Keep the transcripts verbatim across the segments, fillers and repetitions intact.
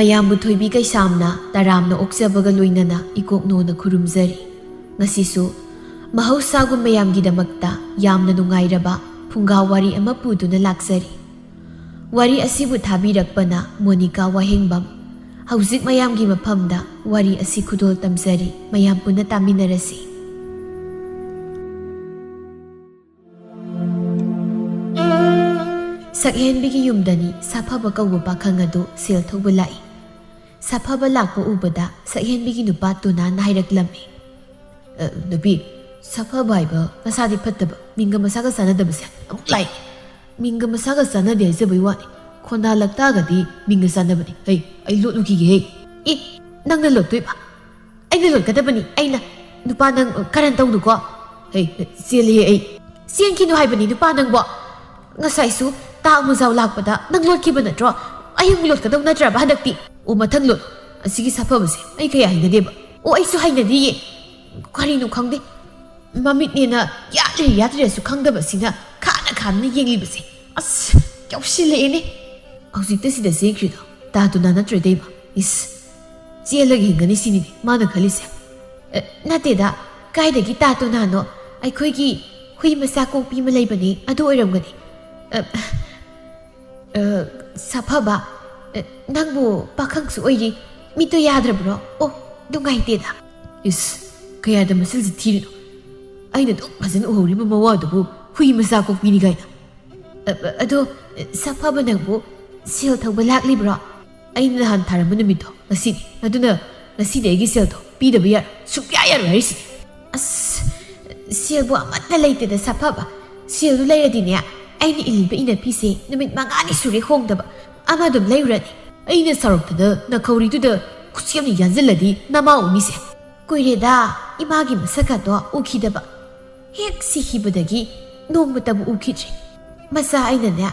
ꯃꯌꯥꯝꯕꯨ ꯊꯣꯏꯕꯤ ꯀꯩꯁꯥꯝꯅ ꯇꯔꯥꯝꯅ ꯑꯣꯛꯆꯕꯒ ꯂꯣꯏꯅꯅ ꯏꯀꯣꯛꯅꯣꯅ ꯈꯨꯔꯨꯝꯖꯔꯤ꯫ ꯉꯁꯤꯁꯨ ꯃꯍꯧꯁꯥꯒꯨꯝ ꯃꯌꯥꯝꯒꯤꯗꯃꯛꯇ ꯌꯥꯝꯅ ꯅꯨꯡꯉꯥꯏꯔꯕ ꯐꯨꯡꯒꯥ ꯋꯥꯔꯤ ꯑꯃ ꯄꯨꯗꯨꯅ ꯂꯥꯛꯆꯔꯤ꯫ ꯋꯥꯔꯤ ꯑꯁꯤꯕꯨ ꯊꯥꯕꯤꯔꯛꯄꯅ ꯃꯣꯅꯤꯀꯥ ꯋꯥꯍꯦꯡꯕꯝ꯫ ꯍꯧꯖꯤꯛ ꯃꯌꯥꯝꯒꯤ ꯃꯐꯝꯗ ꯋꯥꯔꯤ ꯑꯁꯤ ꯈꯨꯗꯣꯜ ꯇꯝꯖꯔꯤ, ꯃꯌꯥꯝ ꯄꯨꯟꯅ ꯇꯥꯃꯤꯟꯅꯔꯁꯤ꯫ ꯁꯛꯍꯦꯟꯕꯤꯒꯤ ꯌꯨꯝꯗꯅꯤ ꯁꯥꯐꯕ ꯀꯧꯕ ꯄꯥꯈꯪ ꯑꯗꯨ ꯁꯦꯜ ꯊꯧꯕ ꯂꯥꯛꯏ꯫ ꯁꯥꯐꯕ ꯂꯥꯛꯄ ꯎꯕꯗ ꯁꯛꯍꯦꯟꯕꯤꯒꯤ ꯅꯨꯄꯥ ꯇꯨꯅꯥꯅ ꯍꯥꯏꯔꯛꯂꯝꯃꯤ꯫ "ꯑ, ꯅꯨꯄꯤ, ꯁꯥꯐꯕ ꯍꯥꯏꯕ ꯃꯁꯥꯗꯤ ꯐꯠꯇꯕ, ꯃꯤꯡꯒ ꯃꯁꯥꯒ ꯆꯥꯟꯅꯗꯕꯁꯦ ꯑꯃꯨꯛ ꯂꯥꯛꯏ꯫ ꯃꯤꯡꯒ ꯃꯁꯥꯒ ꯆꯥꯟꯅꯗꯦ ꯍꯥꯏꯖꯕꯩ ꯋꯥꯅꯤ, ꯈꯣꯟꯗꯥ ꯂꯛꯇꯥꯒꯗꯤ ꯃꯤꯡꯒ ꯆꯥꯟꯅꯕꯅꯤ꯫ ꯍꯩ, ꯑꯩ ꯂꯣꯠꯂꯨꯈꯤꯒꯦ ꯍꯦ꯫" "ꯑꯦ, ꯅꯪꯅ ꯂꯣꯠꯇꯣꯏꯕ? ꯑꯩꯅ ꯂꯣꯠꯀꯗꯕꯅꯤ, ꯑꯩꯅ꯫ ꯅꯨꯄꯥ ꯅꯪ, ꯑ, ꯀꯔꯟ ꯇꯧꯅꯨꯀꯣ꯫" "ꯍꯩ, ꯆꯦꯜꯂꯦꯍꯦ ꯑꯩ꯫" "ꯆꯦꯟꯈꯤꯅꯨ ꯍꯥꯏꯕꯅꯤ ꯅꯨꯄꯥ ꯅꯪꯕꯣ꯫ ꯉꯁꯥꯏꯁꯨ ꯇꯥ ꯑꯃꯖꯥꯎ ꯂꯥꯛꯄꯗ ꯅꯪ ꯂꯣꯠꯈꯤꯕ ꯅꯠꯇ꯭ꯔꯣ? ꯑꯩ ꯑꯃꯨꯛ ꯂꯣꯠꯀꯗꯧ ꯅꯠꯇ꯭ꯔꯕ ꯍꯟꯗꯛꯇꯤ?" "ꯑꯣ, ꯃꯊꯪ ꯂꯣꯠ꯫ ꯑꯁꯤꯒꯤ ꯁꯥꯐꯕꯁꯦ ꯑꯩ ꯀꯌꯥ ꯍꯩꯅꯗꯦꯕ꯫" "ꯑꯣ, ꯑꯩꯁꯨ ꯍꯩꯅꯗꯤꯌꯦ꯫ ꯀꯔꯤꯅꯣ ꯈꯪꯗꯦ꯫ ꯃꯃꯤꯠꯅꯦꯅ ꯌꯥꯠꯂꯤꯔ ꯌꯥꯠꯇ꯭ꯔꯤꯔꯁꯨ ꯈꯪꯗꯕꯁꯤꯅ ꯈꯥꯅ ꯈꯥꯅ ꯌꯦꯡꯂꯤꯕꯁꯦ꯫ ꯑꯁ, ꯌꯥꯎꯁꯤꯜꯂꯛꯑꯦꯅꯦ꯫" ꯍꯧꯖꯤꯛꯇ ꯁꯤꯗ ꯆꯦꯟꯈ꯭ꯔꯤꯗꯣ ꯇꯥ ꯇꯨꯅꯥ ꯅꯠꯇ꯭ꯔꯣ ꯏꯇꯩꯃ? ꯏꯁ, ꯆꯦꯜꯂꯒ ꯍꯤꯡꯒꯅꯤ ꯁꯤꯅꯤꯅꯦ ꯃꯥꯅ ꯈꯜꯂꯤꯁꯦ꯫ "ꯑꯦ, ꯅꯠꯇꯦꯗ, ꯀꯥꯏꯗꯒꯤ ꯇꯥ ꯇꯨꯅꯥꯅꯣ? ꯑꯩꯈꯣꯏꯒꯤ ꯍꯨꯏ ꯃꯆꯥ ꯀꯣꯛꯄꯤ ꯑꯃ ꯂꯩꯕꯅꯦ, ꯑꯗꯨ ꯑꯣꯏꯔꯝꯒꯅꯤ꯫" "ꯑ, ꯑ, ꯁꯥꯐꯕ, ꯑ, ꯅꯪꯕꯨ ꯄꯥꯈꯪꯁꯨ ꯑꯣꯏꯔꯤ, ꯃꯤꯠꯇꯣ ꯌꯥꯗ꯭ꯔꯕ꯭ꯔꯣ? ꯑꯣ, ꯅꯨꯡꯉꯥꯏꯇꯦꯗ꯫" ꯏꯁ, ꯀꯌꯥꯗ ꯃꯁꯤꯜꯁꯤ ꯊꯤꯔꯤꯅꯣ? ꯑꯩꯅ ꯑꯗꯨꯛ ꯐꯖꯅ ꯎꯍꯧꯔꯤꯕ ꯃꯋꯥꯗꯨꯕꯨ ꯍꯨꯏ ꯃꯆꯥ ꯀꯣꯛꯄꯤꯅꯤ ꯀꯥꯏꯅ꯫ "ꯑ, ꯑ, ꯑꯗꯣ, ꯁꯥꯐꯕ ꯅꯪꯕꯨ ꯁꯦꯜ ꯊꯧꯕ ꯂꯥꯛꯂꯤꯕ꯭ꯔꯣ?" "ꯑꯩꯅ ꯅꯍꯥꯟ ꯊꯥꯔꯝꯕ ꯅꯨꯃꯤꯠꯇꯣ ꯉꯁꯤꯅꯤ꯫ ꯑꯗꯨꯅ ꯉꯁꯤꯗꯤ ꯑꯩꯒꯤ ꯁꯦꯜꯗꯣ ꯄꯤꯗꯕ ꯌꯥꯔꯣꯏ꯫ ꯁꯨꯡꯌꯥ ꯌꯥꯔꯣꯏ ꯍꯥꯏꯔꯤꯁꯤꯅꯤ꯫" "ꯑꯁ, ꯁꯦꯜꯕꯨ ꯑꯃꯠꯇ ꯂꯩꯇꯦꯗ ꯁꯥꯐꯕ꯫ ꯁꯦꯜꯗꯨ ꯂꯩꯔꯗꯤꯅꯦ, ꯑꯩꯅ ꯏꯜꯂꯤꯕ ꯏꯅꯐꯤꯁꯦ ꯅꯨꯃꯤꯠ ꯃꯉꯥꯅꯤ ꯁꯨꯔꯦ ꯍꯣꯡꯗꯕ꯫ ꯑꯃ ꯑꯗꯨꯝ ꯂꯩꯔꯨꯔꯅꯤ꯫" ꯑꯩꯅ ꯁꯥꯎꯔꯛꯇꯅ ꯅꯈꯧꯔꯤꯗꯨꯗ ꯈꯨꯠꯁꯦꯝꯅ ꯌꯥꯟꯁꯤꯜꯂꯗꯤ ꯅꯃꯥ ꯎꯅꯤꯁꯦ꯫ ꯀꯨꯏꯔꯦꯗ ꯏꯃꯥꯒꯤ ꯃꯁꯛꯀꯗꯣ ꯎꯈꯤꯗꯕ꯫ ꯍꯦꯛ ꯁꯤꯈꯤꯕꯗꯒꯤ ꯅꯣꯡꯃꯇꯕꯨ ꯎꯈꯤꯗ꯭ꯔꯤ꯫ ꯃꯆꯥ ꯑꯩꯅꯅꯦ,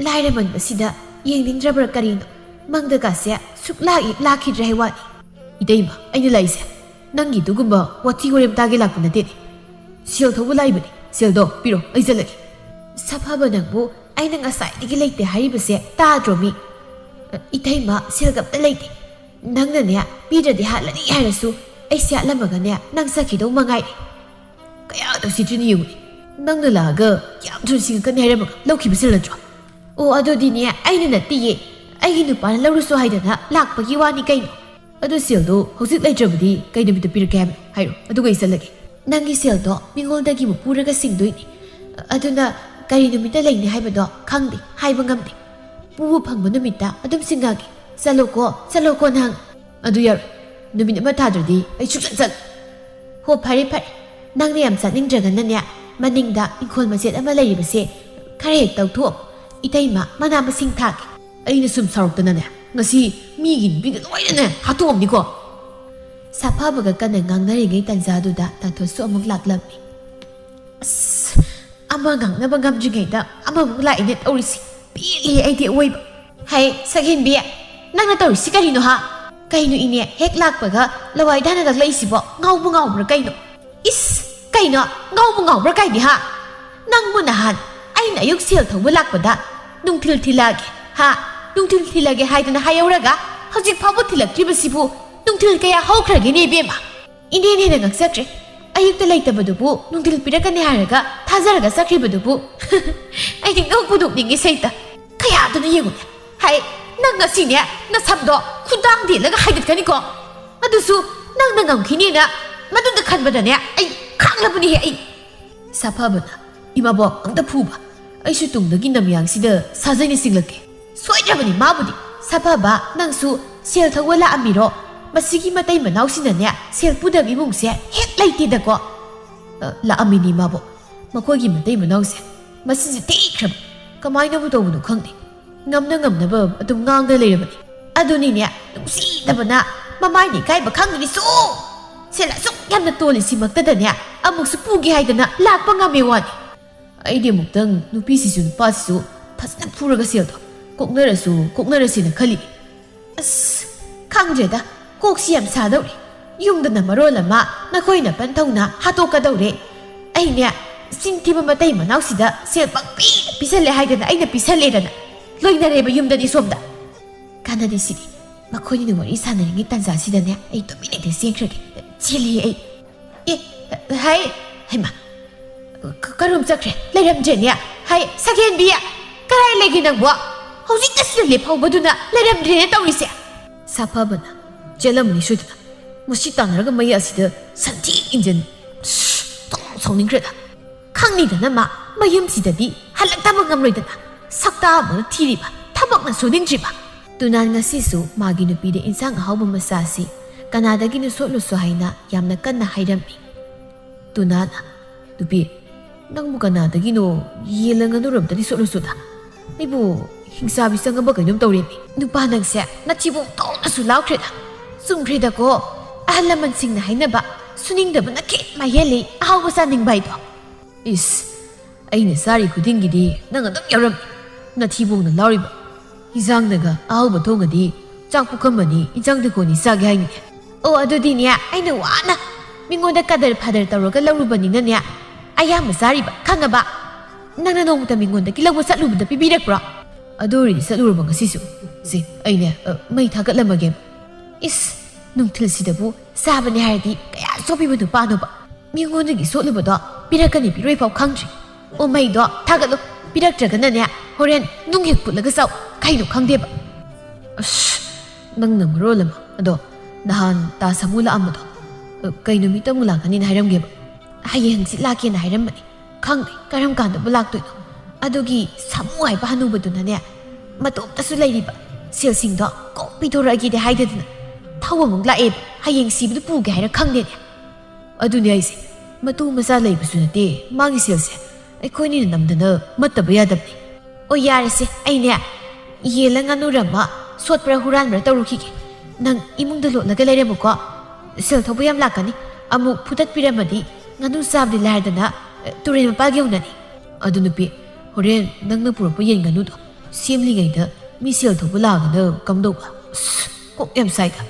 ꯂꯥꯏꯔꯃꯟꯕꯁꯤꯗ ꯌꯦꯡꯅꯤꯡꯗ꯭ꯔꯕ꯭ꯔꯥ ꯀꯔꯤꯅꯣ, ꯃꯪꯗꯒꯥꯁꯦ ꯁꯨꯛꯂꯥꯛ ꯍꯦꯛ ꯂꯥꯛꯈꯤꯗ꯭ꯔꯦ ꯍꯥꯏ ꯋꯥꯅꯤ꯫ ꯏꯇꯩꯃ, ꯑꯩꯅ ꯂꯥꯛꯏꯁꯦ ꯅꯪꯒꯤ ꯑꯗꯨꯒꯨꯝꯕ ꯋꯥꯊꯤ ꯋꯥꯔꯦꯝ ꯇꯥꯒꯦ ꯂꯥꯛꯄ ꯅꯠꯇꯦꯅꯦ꯫ ꯁꯦꯜ ꯊꯧꯕ ꯂꯥꯛꯏꯕꯅꯤ꯫ ꯁꯦꯜꯗꯣ ꯄꯤꯔꯣ, ꯑꯩ ꯆꯠꯂꯒꯦ꯫ ꯁꯥꯐꯕ ꯅꯪꯕꯨ ꯑꯩꯅ ꯉꯁꯥꯏꯗꯒꯤ ꯂꯩꯇꯦ ꯍꯥꯏꯔꯤꯕꯁꯦ ꯇꯥꯗ꯭ꯔꯣ ꯃꯤ? "ꯏꯇꯩꯃ, ꯁꯦꯜꯒ ꯑꯝꯇ ꯂꯩꯇꯦ꯫ ꯅꯪꯅꯅꯦ ꯄꯤꯗ꯭ꯔꯗꯤ ꯍꯥꯠꯂꯅꯤ ꯍꯥꯏꯔꯁꯨ ꯑꯩ ꯁꯦꯠꯂꯝꯃꯒꯅꯦ ꯅꯪ ꯆꯠꯈꯤꯗꯧ ꯃꯉꯥꯏꯔꯦ꯫ ꯀꯌꯥꯗ ꯎꯁꯤꯠꯇ꯭ꯔꯤꯅꯣ ꯌꯦꯡꯉꯨꯅꯦ꯫ ꯅꯪꯅ ꯂꯥꯛꯑꯒ ꯀꯌꯥꯝ ꯊꯨꯅ ꯁꯤꯡꯉꯛꯀꯅꯤ ꯍꯥꯏꯔꯝꯃꯒ ꯂꯧꯈꯤꯕ ꯁꯦꯜ ꯅꯠꯇ꯭ꯔꯣ?" "ꯑꯣ, ꯑꯗꯨꯗꯤꯅꯦ ꯑꯩꯅ ꯅꯠꯇꯤꯌꯦ, ꯑꯩꯒꯤ ꯅꯨꯄꯥꯅ ꯂꯧꯔꯨꯁꯨ ꯍꯥꯏꯗꯅ ꯂꯥꯛꯄꯒꯤ ꯋꯥꯅꯤ ꯀꯩꯅꯣ꯫ ꯑꯗꯨ ꯁꯦꯜꯗꯣ ꯍꯧꯖꯤꯛ ꯂꯩꯇ꯭ꯔꯕꯗꯤ ꯀꯩ ꯅꯨꯃꯤꯠꯇ ꯄꯤꯔꯛꯀꯦ ꯍꯥꯏꯕꯅꯣ? ꯍꯥꯏꯔꯣ, ꯑꯗꯨꯒ ꯑꯩ ꯆꯠꯂꯒꯦ꯫ ꯅꯪꯒꯤ ꯁꯦꯜꯗꯣ ꯃꯤꯉꯣꯟꯗꯒꯤ ꯑꯃꯨꯛ ꯄꯨꯔꯒ ꯁꯤꯡꯗꯣꯏꯅꯤ꯫ ꯑꯗꯨꯅ ꯀꯔꯤ ꯅꯨꯃꯤꯠꯇ ꯂꯩꯅꯤ ꯍꯥꯏꯕꯗꯣ ꯈꯪꯗꯦ, ꯍꯥꯏꯕ ꯉꯝꯗꯦ꯫ ꯄꯨꯕ ꯐꯪꯕ ꯅꯨꯃꯤꯠꯇ ꯑꯗꯨꯝ ꯁꯤꯡꯉꯛꯑꯒꯦ꯫ ꯆꯠꯂꯣꯀꯣ, ꯆꯠꯂꯣꯀꯣ ꯅꯪ꯫" "ꯑꯗꯨ ꯌꯥꯔꯣꯏ꯫ ꯅꯨꯃꯤꯠ ꯑꯃ ꯊꯥꯗ꯭ꯔꯗꯤ ꯑꯩ ꯁꯨꯡꯆꯠ ꯆꯠꯂꯣꯏ꯫" "ꯍꯣ, ꯐꯔꯦ ꯐꯔꯦ꯫ ꯅꯪꯅ ꯌꯥꯝ ꯆꯠꯅꯤꯡꯗ꯭ꯔꯒꯅꯅꯦ, ꯃꯅꯤꯡꯗ ꯏꯪꯈꯣꯜ ꯃꯆꯦꯠ ꯑꯃ ꯂꯩꯔꯤꯕꯁꯦ ꯈꯔ ꯍꯦꯛ ꯇꯧꯊꯣꯛꯑꯣ꯫ ꯏꯇꯩꯃ, ꯃꯅꯥ ꯃꯁꯤꯡ ꯊꯥꯒꯦ꯫" "ꯑꯩꯅ ꯁꯨꯝ ꯁꯥꯎꯔꯛꯇꯅꯅꯦ, ꯉꯁꯤ ꯃꯤꯒꯤ ꯅꯨꯄꯤꯒ ꯂꯣꯏꯅꯅꯦ ꯍꯥꯠꯇꯣꯛꯑꯝꯅꯤꯀꯣ꯫" ꯁꯥꯐꯕꯒ ꯀꯟꯅ ꯉꯥꯡꯅꯔꯤꯉꯩ ꯇꯥꯟꯖꯥꯗꯨꯗ ꯇꯥꯟꯊꯣꯠꯁꯨ ꯑꯃꯨꯛ ꯂꯥꯛꯂꯝꯃꯤ꯫ ꯑꯁ, ꯑꯃ ꯉꯥꯡꯅꯕ ꯉꯝꯗ꯭ꯔꯤꯉꯩꯗ ꯑꯃꯃꯨꯛ ꯂꯥꯛꯏꯅꯦ ꯇꯧꯔꯤꯁꯤ꯫ ꯄꯦꯜꯂꯦ ꯑꯩꯗꯤ ꯑꯋꯣꯏꯕ꯫ "ꯍꯩ, ꯁꯛꯍꯦꯟꯕꯤ, ꯅꯪꯅ ꯇꯧꯔꯤꯁꯤ ꯀꯔꯤꯅꯣ ꯍꯥ? ꯀꯩꯅꯣ ꯏꯅꯦ, ꯍꯦꯛ ꯂꯥꯛꯄꯒ ꯂꯋꯥꯏ ꯇꯥꯅ ꯂꯛꯂꯛꯏꯁꯤꯕꯣ? ꯉꯥꯎꯕ ꯉꯥꯎꯕ꯭ꯔꯥ ꯀꯩꯅꯣ?" "ꯏꯁ, ꯀꯩꯅꯣ ꯉꯥꯎꯕ ꯉꯥꯎꯕ꯭ꯔꯥ ꯀꯥꯏꯗꯤ ꯍꯥ? ꯅꯪꯕꯨ ꯅꯍꯥꯟ ꯑꯩꯅ ꯑꯌꯨꯛ ꯁꯦꯜ ꯊꯧꯕ ꯂꯥꯛꯄꯗ ꯅꯨꯡꯊꯤꯜ ꯊꯤꯜꯂꯛꯑꯒꯦ ꯍꯥ? ꯅꯨꯡꯊꯤꯜ ꯊꯤꯜꯂꯛꯑꯒꯦ ꯍꯥꯏꯗꯅ ꯍꯥꯏꯍꯧꯔꯒ ꯍꯧꯖꯤꯛ ꯐꯥꯎꯕ ꯊꯤꯜꯂꯛꯇ꯭ꯔꯤꯕꯁꯤꯕꯨ ꯅꯨꯡꯊꯤꯜ ꯀꯌꯥ ꯍꯧꯈ꯭ꯔꯒꯦꯅꯦ ꯏꯕꯦꯝꯃ?" ꯏꯅꯦꯅ ꯍꯦꯟꯅ ꯉꯛꯆꯈ꯭ꯔꯦ꯫ ꯑꯌꯨꯛꯇ ꯂꯩꯇꯕꯗꯨꯕꯨ ꯅꯨꯡꯊꯤꯜ ꯄꯤꯔꯛꯀꯅꯤ ꯍꯥꯏꯔꯒ ꯊꯥꯖꯔꯒ ꯆꯠꯈ꯭ꯔꯤꯕꯗꯨꯕꯨ꯫ ꯑꯩꯗꯤ ꯅꯣꯛꯄꯨ ꯅꯣꯛꯅꯤꯡꯉꯤ ꯁꯩꯇ꯫ ꯀꯌꯥꯗꯨꯅ ꯌꯦꯡꯉꯨꯅꯦ꯫ ꯍꯥꯏ, ꯅꯪ ꯉꯁꯤꯅꯦ ꯅꯁꯝꯗꯣ ꯈꯨꯗꯥꯡ ꯗꯦꯜꯂꯒ ꯍꯥꯏꯒꯠꯀꯅꯤꯀꯣ꯫ ꯑꯗꯨꯁꯨ ꯅꯪꯅ ꯉꯝꯈꯤꯅꯦꯅ ꯃꯗꯨꯗ ꯈꯟꯕꯗꯅꯦ ꯑꯩ ꯈꯥꯡꯂꯕꯅꯤꯍꯦ ꯑꯩ꯫ ꯁꯥꯐꯕꯅ, "ꯏꯃꯥꯕꯣꯛ, ꯑꯝꯇ ꯐꯨꯕ꯫ ꯑꯩꯁꯨ ꯇꯨꯡꯗꯒꯤ ꯅꯝꯌꯥꯡꯁꯤꯗ ꯁꯥꯖꯩꯅ ꯆꯤꯡꯂꯛꯀꯦ꯫" "ꯁꯣꯏꯗ꯭ꯔꯕꯅꯤ ꯃꯥꯕꯨꯗꯤ꯫ ꯁꯥꯐꯕ, ꯅꯪꯁꯨ ꯁꯦꯜ ꯊꯧꯕ ꯂꯥꯛꯑꯝꯃꯤꯔꯣ? ꯃꯁꯤꯒꯤ ꯃꯇꯩ ꯃꯅꯥꯎꯁꯤꯅꯅꯦ ꯁꯦꯜ ꯄꯨꯗꯕ ꯏꯃꯨꯡꯁꯦ ꯍꯦꯛ ꯂꯩꯇꯦꯗꯀꯣ꯫" "ꯑ, ꯂꯥꯛꯑꯝꯃꯤꯅꯤ ꯏꯃꯥꯕꯣꯛ꯫ ꯃꯈꯣꯏꯒꯤ ꯃꯇꯩ ꯃꯅꯥꯎꯁꯦ ꯃꯁꯤꯁꯦ ꯊꯤꯈ꯭ꯔꯕ꯫ ꯀꯃꯥꯏꯅꯕꯨ ꯇꯧꯕꯅꯣ ꯈꯪꯗꯦ꯫ ꯉꯝꯅ ꯉꯝꯅꯕ ꯑꯗꯨꯝ ꯉꯥꯡꯗ ꯂꯩꯔꯕꯅꯤ꯫ ꯑꯗꯨꯅꯤꯅꯦ ꯅꯨꯡꯁꯤꯗꯕꯅ ꯃꯃꯥꯏꯅ ꯏꯀꯥꯏꯕ ꯈꯪꯗ꯭ꯔꯤꯁꯨ꯫ ꯁꯦꯜ ꯑꯁꯨꯛ ꯌꯥꯝꯅ ꯇꯣꯜꯂꯤꯁꯤꯃꯛꯇꯗꯅꯦ ꯑꯃꯨꯛꯁꯨ ꯄꯨꯒꯦ ꯍꯥꯏꯗꯅ ꯂꯥꯛꯄ ꯉꯝꯃꯦ ꯋꯥꯅꯤ꯫" ꯑꯩꯗꯤ ꯑꯃꯨꯛꯇꯪ ꯅꯨꯄꯤꯁꯤꯁꯨ ꯅꯨꯄꯥꯁꯤꯁꯨ ꯐꯖꯅ ꯐꯨꯔꯒ ꯁꯦꯜꯗꯣ ꯀꯣꯛꯅꯔꯁꯨ ꯀꯣꯛꯅꯔꯁꯦꯅ ꯈꯜꯂꯤ꯫ ꯑꯁ, ꯈꯪꯗ꯭ꯔꯦꯗ, ꯀꯣꯛꯁꯤ ꯌꯥꯝ ꯁꯥꯗꯧꯔꯤ꯫ ꯌꯨꯝꯗꯅ ꯃꯔꯣꯜ ꯑꯃ ꯅꯈꯣꯏꯅ ꯄꯟꯊꯧꯅ ꯍꯥꯠꯇꯣꯛꯀꯗꯧꯔꯦ꯫ ꯑꯩꯅꯦ ꯆꯤꯟꯊꯤꯕ ꯃꯇꯩ ꯃꯅꯥꯎꯁꯤꯗ ꯁꯦꯜ ꯄꯪꯄꯤ ꯄꯤꯁꯜꯂꯦ ꯍꯥꯏꯗꯅ ꯑꯩꯅ ꯄꯤꯁꯜꯂꯦꯗꯅ ꯂꯣꯏꯅꯔꯦꯕ ꯌꯨꯝꯗꯗꯤ ꯁꯣꯝꯗ꯫ ꯀꯥꯟꯅꯗꯦ ꯁꯤꯗꯤ꯫ ꯃꯈꯣꯏꯅꯤꯅ ꯋꯥꯔꯤ ꯁꯥꯟꯅꯔꯤꯉꯩ ꯇꯥꯟꯖꯥꯁꯤꯗꯅꯦ ꯑꯩ ꯇꯨꯃꯤꯟꯅ ꯍꯦꯛꯇ ꯆꯦꯟꯈ꯭ꯔꯒꯦ꯫ ꯆꯦꯜꯂꯦ ꯑꯩ꯫ ꯑꯦ, ꯍꯥꯏ꯫ ꯍꯩꯃꯥ, ꯀ-, ꯀꯔꯣꯝ ꯆꯠꯈ꯭ꯔꯦ? ꯂꯩꯔꯝꯗ꯭ꯔꯦꯅꯦ꯫ ꯍꯥꯏ, ꯁꯛꯍꯦꯟꯕꯤ, ꯀꯗꯥꯏ ꯂꯩꯒꯦ ꯅꯪꯕꯣ? ꯍꯧꯖꯤꯛꯇ ꯁꯤꯗ ꯂꯦꯞꯍꯧꯕꯗꯨꯅ ꯂꯩꯔꯝꯗ꯭ꯔꯦꯅꯦ ꯇꯧꯔꯤꯁꯦ꯫ ꯁꯥꯐꯕꯅ ꯆꯦꯜꯂꯝꯃꯅꯤ ꯁꯣꯏꯗꯅ꯫ ꯃꯁꯤ ꯇꯥꯟꯅꯔꯒ ꯃꯌꯥ ꯑꯁꯤꯗ ꯁꯟꯊꯤ ꯏꯟꯖꯟ꯫ ꯑꯁ, ꯊꯣꯡ ꯁꯥꯎꯅꯤꯡꯈ꯭ꯔꯦꯗ꯫ ꯈꯪꯅꯤꯗꯅ ꯃꯥ ꯃꯌꯨꯝꯁꯤꯗꯗꯤ ꯍꯜꯂꯛꯇꯕ ꯉꯝꯂꯣꯏꯗꯅ ꯁꯛꯇꯥ ꯑꯃꯅ ꯊꯤꯔꯤꯕ, ꯊꯕꯛꯅ ꯁꯨꯅꯤꯡꯗ꯭ꯔꯤꯕ꯫ ꯇꯨꯅꯥꯟ ꯉꯁꯤꯁꯨ ꯃꯥꯒꯤ ꯅꯨꯄꯤꯗ ꯏꯟꯁꯥꯡ ꯑꯍꯥꯎꯕ ꯃꯆꯥꯁꯤ ꯀꯅꯥꯗꯒꯤꯅꯣ ꯁꯣꯠꯂꯨꯁꯣ ꯍꯥꯏꯅ ꯌꯥꯝꯅ ꯀꯟꯅ ꯍꯥꯏꯔꯝꯃꯤ꯫ ꯇꯨꯅꯥꯟꯅ, "ꯅꯨꯄꯤ, ꯅꯪꯕꯨ ꯀꯅꯥꯗꯒꯤꯅꯣ ꯌꯦꯜꯂ ꯉꯥꯅꯨꯔꯣꯝꯇꯗꯤ ꯁꯣꯠꯂꯨꯁꯨꯗ? ꯑꯩꯕꯨ ꯍꯤꯡꯆꯥꯕꯤ ꯆꯪꯉꯕ ꯀꯩꯅꯣꯝ ꯇꯧꯔꯦꯅꯦ꯫ ꯅꯨꯄꯥ ꯅꯪꯁꯦ ꯅꯊꯤꯕꯣꯡ ꯊꯣꯛꯅꯁꯨ ꯂꯥꯎꯈ꯭ꯔꯦꯗ꯫ ꯆꯨꯝꯈ꯭ꯔꯦꯗꯀꯣ, ꯑꯍꯜ ꯂꯃꯟꯁꯤꯡꯅ ꯍꯥꯏꯅꯕ ꯁꯨꯅꯤꯡꯗꯕꯅ ꯈꯦꯠ ꯃꯥ ꯍꯦꯜꯂꯤ ꯑꯍꯥꯎꯕ ꯆꯥꯅꯤꯡꯕ ꯍꯥꯏꯗꯣ꯫ ꯏꯁ, ꯑꯩꯅ ꯆꯥꯔꯤ ꯈꯨꯗꯤꯡꯒꯤꯗꯤ ꯅꯪ ꯑꯗꯨꯝ ꯌꯥꯎꯔꯝꯃꯤ꯫ ꯅꯊꯤꯕꯣꯡꯅ ꯂꯥꯎꯔꯤꯕ꯫ ꯏꯟꯖꯥꯡꯅꯒ ꯑꯍꯥꯎꯕ ꯊꯣꯡꯉꯗꯤ ꯆꯥꯛ ꯄꯨꯈꯝ ꯑꯅꯤ ꯏꯟꯖꯥꯡ ꯇꯦꯡꯀꯣꯠ ꯑꯅꯤ ꯆꯥꯒꯦ ꯍꯥꯏꯅꯤꯅꯦ꯫ ꯑꯣ, ꯑꯗꯨꯗꯤꯅꯦ, ꯑꯩꯅ ꯋꯥꯅ ꯃꯤꯉꯣꯟꯗ ꯀꯗꯔ ꯐꯥꯗꯔ ꯇꯧꯔꯒ ꯂꯧꯔꯨꯕꯅꯤꯅꯅꯦ, ꯑꯌꯥꯝꯕ ꯆꯥꯔꯤꯕ, ꯈꯪꯉꯕ? ꯅꯪꯅ ꯅꯣꯡꯃꯇ ꯃꯤꯉꯣꯟꯗꯒꯤ ꯂꯧꯕ ꯆꯠꯂꯨꯕꯗ ꯄꯤꯕꯤꯔꯛꯄ꯭ꯔꯣ? ꯑꯗꯨ ꯑꯣꯏꯔꯗꯤ ꯆꯠꯂꯨꯔꯕ ꯉꯁꯤꯁꯨ꯫ ꯁꯦ, ꯑꯩꯅꯦ, ꯑ, ꯃꯩ ꯊꯥꯒꯠꯂꯝꯃꯒꯦ꯫ ꯏꯁ, ꯅꯨꯡꯊꯤꯜꯁꯤꯗꯕꯨ ꯆꯥꯕꯅꯦ ꯍꯥꯏꯔꯗꯤ ꯀꯌꯥ ꯆꯣꯞꯄꯤꯕ ꯅꯨꯄꯥꯅꯣꯕ? ꯃꯤꯉꯣꯟꯗꯒꯤ ꯁꯣꯠꯂꯨꯕꯗꯣ ꯄꯤꯔꯛꯀꯅꯤ ꯄꯤꯔꯣꯏ ꯐꯥꯎ ꯈꯪꯗ꯭ꯔꯤ꯫ ꯑꯣ, ꯃꯩꯗꯣ ꯊꯥꯒꯠꯂꯨ, ꯄꯤꯔꯛꯇ꯭ꯔꯒꯅꯅꯦ ꯍꯣꯔꯦꯟ ꯅꯨꯡ ꯍꯦꯛ ꯐꯨꯠꯂꯒ ꯆꯥꯎ, ꯀꯩꯅꯣ ꯈꯪꯗꯦꯕ꯫ ꯑꯁ, ꯅꯪꯅ ꯃꯔꯣꯜ ꯑꯃ꯫ ꯑꯗꯣ ꯅꯍꯥꯟ ꯇꯥ ꯁꯥꯃꯨ ꯂꯥꯛꯑꯝꯕꯗꯣ, ꯑ, ꯀꯩ ꯅꯨꯃꯤꯠꯇ ꯑꯃꯨꯛ ꯂꯥꯛꯀꯅꯤꯅ ꯍꯥꯏꯔꯝꯒꯦꯕ? ꯍꯌꯦꯡ ꯍꯪꯆꯤꯠ ꯂꯥꯛꯀꯦꯅ ꯍꯥꯏꯔꯝꯕꯅꯤ꯫ ꯈꯪꯗꯦ ꯀꯔꯝ ꯀꯥꯟꯗꯕꯨ ꯂꯥꯛꯇꯣꯏꯅꯣ꯫ ꯑꯗꯨꯒꯤ ꯁꯥꯃꯨ ꯍꯥꯏꯕ ꯍꯅꯨꯕꯗꯨꯅꯅꯦ, ꯃꯇꯣꯝꯇꯁꯨ ꯂꯩꯔꯤꯕ ꯁꯦꯜꯁꯤꯡꯗꯣ ꯀꯣꯛ ꯄꯤꯊꯣꯔꯛꯑꯒꯦꯗꯤ ꯍꯥꯏꯗꯗꯅ ꯊꯧ ꯑꯃꯨꯛ ꯂꯥꯛꯑꯦ꯫ ꯍꯌꯦꯡ ꯁꯤꯕꯗ ꯄꯨꯒꯦ ꯍꯥꯏꯔ ꯈꯪꯗꯦꯅꯦ꯫ ꯑꯗꯨꯅꯦ ꯑꯩꯁꯦ, ꯃꯇꯨ ꯃꯆꯥ ꯂꯩꯕꯁꯨ ꯅꯠꯇꯦ, ꯃꯥꯒꯤ ꯁꯦꯜꯁꯦ ꯑꯩꯈꯣꯏꯅꯤꯅ ꯅꯝꯗꯅ ꯃꯠꯇꯕ ꯌꯥꯗꯕꯅꯤ꯫ ꯑꯣ, ꯌꯥꯔꯦꯁꯦ, ꯑꯩꯅꯦ ꯌꯦꯜꯂ ꯉꯥꯅꯨꯔ ꯑꯃ ꯁꯣꯠꯄ꯭ꯔꯥ ꯍꯨꯔꯥꯟꯕ꯭ꯔꯥ ꯇꯧꯔꯨꯈꯤꯒꯦ꯫ ꯅꯪ ꯏꯃꯨꯡꯗ ꯂꯣꯠꯂꯒ ꯂꯩꯔꯝꯃꯨꯀꯣ꯫ ꯁꯦꯜ ꯊꯧꯕ ꯌꯥꯝ ꯂꯥꯛꯀꯅꯤ꯫ ꯑꯃꯨꯛ ꯐꯨꯗꯠꯄꯤꯔꯝꯃꯗꯤ ꯉꯥꯅꯨ ꯆꯥꯕꯗꯤ ꯂꯥꯏꯔꯗꯅ, ꯑ, ꯇꯨꯔꯦꯜ ꯃꯄꯥꯜ ꯌꯧꯅꯅꯤ꯫ ꯑꯗꯨ ꯅꯨꯄꯤ, ꯍꯣꯔꯦꯟ ꯅꯪꯅ ꯄꯨꯔꯛꯄ ꯌꯦꯟ ꯉꯥꯅꯨꯗꯣ ꯁꯦꯝꯂꯤꯉꯩꯗ ꯃꯤ ꯁꯦꯜ ꯊꯧꯕ ꯂꯥꯛꯑꯒꯅ ꯀꯝꯗꯧꯕ? ꯑꯁ, ꯀꯣꯛ ꯌꯥꯝ ꯁꯥꯏꯗ꯫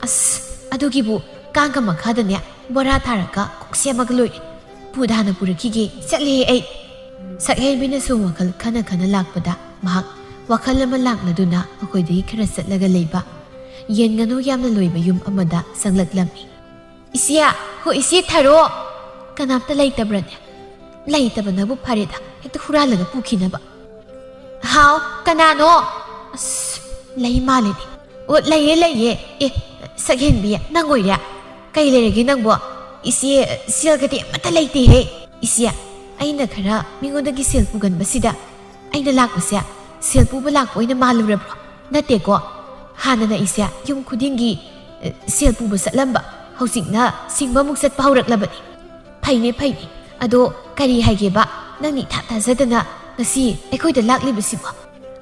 ꯑꯁ, ꯑꯗꯨꯒꯤꯕꯨ ꯀꯥꯡꯒ ꯃꯈꯥꯗꯅꯦ ꯕꯣꯔꯥ ꯊꯥꯔꯒ ꯀꯣꯛ ꯁꯦꯝꯃꯒ ꯂꯣꯏꯔꯦ꯫ ꯄꯨꯗꯥꯅ ꯄꯨꯔꯛꯈꯤꯒꯦ, ꯆꯠꯂꯦ ꯑꯩ꯫ ꯁꯛꯍꯦꯟꯕꯤꯅꯁꯨ ꯋꯥꯈꯜ ꯈꯟꯅ ꯈꯟꯅ ꯂꯥꯛꯄꯗ ꯃꯍꯥꯛ ꯋꯥꯈꯜ ꯑꯃ ꯂꯥꯛꯂꯗꯨꯅ ꯃꯈꯣꯏꯗꯒꯤ ꯈꯔ ꯆꯠꯂꯒ ꯂꯩꯕ ꯌꯦꯟ ꯉꯥꯅꯨ ꯌꯥꯝꯅ ꯂꯣꯏꯕ ꯌꯨꯝ ꯑꯃꯗ ꯆꯪꯂꯛꯂꯝꯃꯤ꯫ "ꯏꯆꯦ, ꯍꯣ ꯏꯆꯦ ꯊꯥꯔꯣ!" "ꯀꯅꯥꯝꯇ ꯂꯩꯇꯕ꯭ꯔꯅꯦ?" "ꯂꯩꯇꯕꯅꯕꯨ ꯐꯔꯦꯗ, ꯍꯦꯛꯇ ꯍꯨꯔꯥꯜꯂꯒ ꯄꯨꯈꯤꯅꯕ꯫" "ꯍꯥꯎ, ꯀꯅꯥꯅꯣ?" "ꯑꯁ, ꯂꯩ ꯃꯥꯜꯂꯦꯅꯦ꯫ ꯑꯣ, ꯂꯩꯌꯦ, ꯂꯩꯌꯦ꯫ ꯑꯦ, ꯁꯛꯍꯦꯟꯕꯤ, ꯅꯪ ꯑꯣꯏꯔꯦ? ꯀꯩ ꯂꯩꯔꯒꯦ ꯅꯪꯕꯣ? ꯏꯆꯦ, ꯁꯦꯜꯒꯗꯤ ꯑꯃꯠꯇ ꯂꯩꯇꯦꯍꯦ꯫ ꯏꯆꯦ, ꯑꯩꯅ ꯈꯔ ꯃꯤꯉꯣꯟꯗꯒꯤ ꯁꯦꯜ ꯄꯨꯒꯟꯕꯁꯤꯗ ꯑꯩꯅ ꯂꯥꯛꯄꯁꯦ ꯁꯦꯜ ꯄꯨꯕ ꯂꯥꯛꯄ ꯑꯣꯏꯅ ꯃꯥꯜꯂꯨꯔꯕ꯭ꯔꯣ? ꯅꯠꯇꯦꯀꯣ꯫ ꯍꯥꯟꯅꯅ ꯏꯆꯦ ꯌꯨꯝ ꯈꯨꯗꯤꯡꯒꯤ, ꯑꯦ, ꯁꯦꯜ ꯄꯨꯕ ꯆꯠꯂꯝꯕ, ꯍꯧꯖꯤꯛꯅ ꯁꯤꯡꯕ ꯑꯃꯨꯛ ꯆꯠꯄ ꯍꯧꯔꯛꯂꯕꯅꯤ꯫" "ꯐꯩꯅꯦ, ꯐꯩꯅꯦ꯫ ꯑꯗꯣ ꯀꯔꯤ ꯍꯥꯏꯒꯦꯕ, ꯅꯪꯅ ꯏꯊꯥ ꯊꯥꯖꯗꯅ ꯉꯁꯤ ꯑꯩꯈꯣꯏꯗ ꯂꯥꯛꯂꯤꯕꯁꯤꯕꯣ?"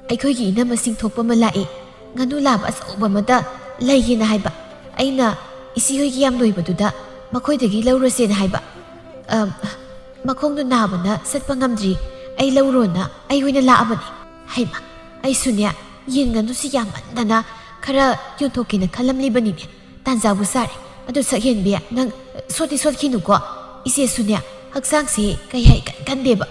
"ꯑꯩꯈꯣꯏꯒꯤ ꯏꯅꯝꯃꯁꯤꯡ ꯊꯣꯛꯄ ꯑꯃ ꯂꯥꯛꯑꯦ꯫ ꯉꯥꯅꯨ ꯂꯥꯕ ꯑꯆꯧꯕ ꯑꯃꯗ ꯂꯩꯒꯦꯅ ꯍꯥꯏꯕ꯫ ꯑꯩꯅ ꯏꯆꯦ ꯍꯣꯏꯒꯤ ꯌꯥꯝ ꯂꯣꯏꯕꯗꯨꯗ ꯃꯈꯣꯏꯗꯒꯤ ꯂꯧꯔꯁꯦꯅ ꯍꯥꯏꯕ꯫ ꯑꯝ, ꯃꯈꯣꯡꯗꯣ ꯅꯥꯕꯅ ꯆꯠꯄ ꯉꯝꯗ꯭ꯔꯤ꯫ ꯑꯩ ꯂꯧꯔꯣꯅ ꯑꯩ ꯑꯣꯏꯅ ꯂꯥꯛꯑꯕꯅꯤ꯫" "ꯍꯩꯃꯥ, ꯑꯩꯁꯨꯅꯦ ꯌꯦꯟ ꯉꯥꯅꯨꯁꯤ ꯌꯥꯝꯃꯟꯗꯅ ꯈꯔ ꯌꯣꯟꯊꯣꯛꯀꯦꯅ ꯈꯜꯂꯝꯂꯤꯕꯅꯤꯅꯦ꯫ ꯇꯥꯟꯖꯥꯕꯨ ꯆꯥꯔꯦ꯫ ꯑꯗꯨ ꯁꯛꯍꯦꯟꯕꯤ, ꯅꯪ ꯁꯣꯠꯇꯤ ꯁꯣꯠꯈꯤꯅꯨꯀꯣ꯫ ꯏꯆꯦꯁꯨꯅꯦ ꯍꯛꯆꯥꯡꯁꯦ ꯀꯩ ꯍꯥꯏ ꯀꯟ ꯀꯟꯗꯦꯕ꯫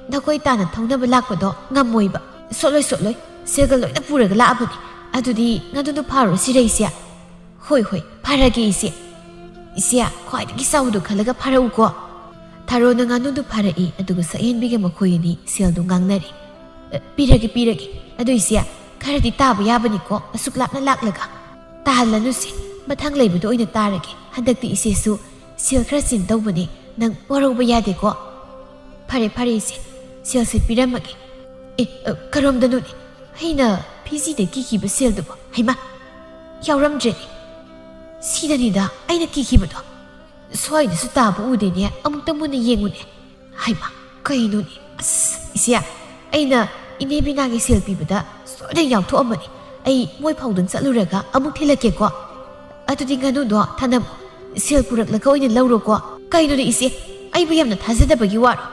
ꯅꯈꯣꯏ ꯇꯥꯅ ꯊꯧꯅꯕ ꯂꯥꯛꯄꯗꯣ ꯉꯝꯃꯣꯏꯕ꯫" "ꯁꯣꯠꯂꯣꯏ, ꯁꯣꯠꯂꯣꯏ꯫ ꯁꯦꯜꯒ ꯂꯣꯏꯅ ꯄꯨꯔꯒ ꯂꯥꯛꯑꯕꯅꯤ꯫ ꯑꯗꯨꯗꯤ ꯉꯥꯅꯨꯗꯣ ꯐꯥꯔꯨꯔꯁꯤꯔ ꯏꯆꯦ?" "ꯍꯣꯏ, ꯍꯣꯏ, ꯐꯥꯔꯒꯦ ꯏꯆꯦ꯫ ꯏꯆꯦ, ꯈ꯭ꯋꯥꯏꯗꯒꯤ ꯆꯥꯎꯕꯗꯣ ꯈꯜꯂꯒ ꯐꯥꯔꯛꯎꯀꯣ꯫" ꯊꯥꯔꯣꯅ ꯉꯥꯅꯨꯗꯨ ꯐꯥꯔꯛꯏ, ꯑꯗꯨꯒ ꯁꯛꯍꯦꯟꯕꯤꯒ ꯃꯈꯣꯏ ꯑꯅꯤ ꯁꯦꯜꯗꯨ ꯉꯥꯡꯅꯔꯤ꯫ "ꯑ, ꯄꯤꯔꯒꯦ, ꯄꯤꯔꯒꯦ꯫ ꯑꯗꯨ ꯏꯆꯦ, ꯈꯔꯗꯤ ꯇꯥꯕ ꯌꯥꯕꯅꯤꯀꯣ, ꯑꯁꯨꯛ ꯂꯥꯞꯅ ꯂꯥꯛꯂꯒ꯫" "ꯇꯥꯍꯜꯂꯅꯨꯁꯦ, ꯃꯊꯪ ꯂꯩꯕꯗ ꯑꯣꯏꯅ ꯇꯥꯔꯒꯦ꯫ ꯍꯟꯗꯛꯇꯤ ꯏꯆꯦꯁꯨ ꯁꯦꯜ ꯈꯔ ꯆꯤꯟ ꯇꯧꯕꯅꯦ, ꯅꯪ ꯋꯥꯔꯧꯕ ꯌꯥꯗꯦꯀꯣ꯫" "ꯐꯔꯦ, ꯐꯔꯦ ꯏꯆꯦ, ꯁꯦꯜꯁꯦ ꯄꯤꯔꯝꯃꯒꯦ꯫ ꯑꯦ, ꯑ, ꯀꯔꯣꯝꯗꯅꯣꯅꯦ ꯑꯩꯅ ꯐꯤꯖꯤꯗ ꯀꯤꯈꯤꯕ ꯁꯦꯜꯗꯨꯕꯣ? ꯍꯩꯃꯥ, ꯌꯥꯎꯔꯝꯗ꯭ꯔꯦꯅꯦ꯫ ꯁꯤꯗꯅꯤꯗ ꯑꯩꯅ ꯀꯤꯈꯤꯕꯗꯣ꯫ ꯁ꯭ꯋꯥꯏꯗꯁꯨ ꯇꯥꯕ ꯎꯗꯦꯅꯦ, ꯑꯃꯨꯛꯇ ꯃꯨꯟꯅ ꯌꯦꯡꯉꯨꯅꯦ꯫ ꯍꯩꯃꯥ, ꯀꯩꯅꯣꯅꯦ? ꯑꯁ, ꯏꯆꯦ, ꯑꯩꯅ ꯏꯅꯦ ꯕꯤꯅꯥꯒꯤ ꯁꯦꯜ ꯄꯤꯕꯗ ꯁꯣꯏꯗꯅ ꯌꯥꯎꯊꯣꯛꯑꯝꯕꯅꯤ꯫ ꯑꯩ ꯃꯣꯏ ꯐꯥꯎꯗꯪ ꯆꯠꯂꯨꯔꯒ ꯑꯃꯨꯛ ꯊꯤꯜꯂꯛꯀꯦꯀꯣ꯫ ꯑꯗꯨꯗꯤ ꯉꯥꯅꯨꯗꯣ ꯊꯅꯝꯃꯣ, ꯁꯦꯜ ꯄꯨꯔꯛꯂꯒ ꯑꯣꯏꯅ ꯂꯧꯔꯣꯀꯣ꯫" "ꯀꯩꯅꯣꯅꯦ ꯏꯆꯦ, ꯑꯩꯕꯨ ꯌꯥꯝꯅ ꯊꯥꯖꯗꯕꯒꯤ ꯋꯥꯔꯣ?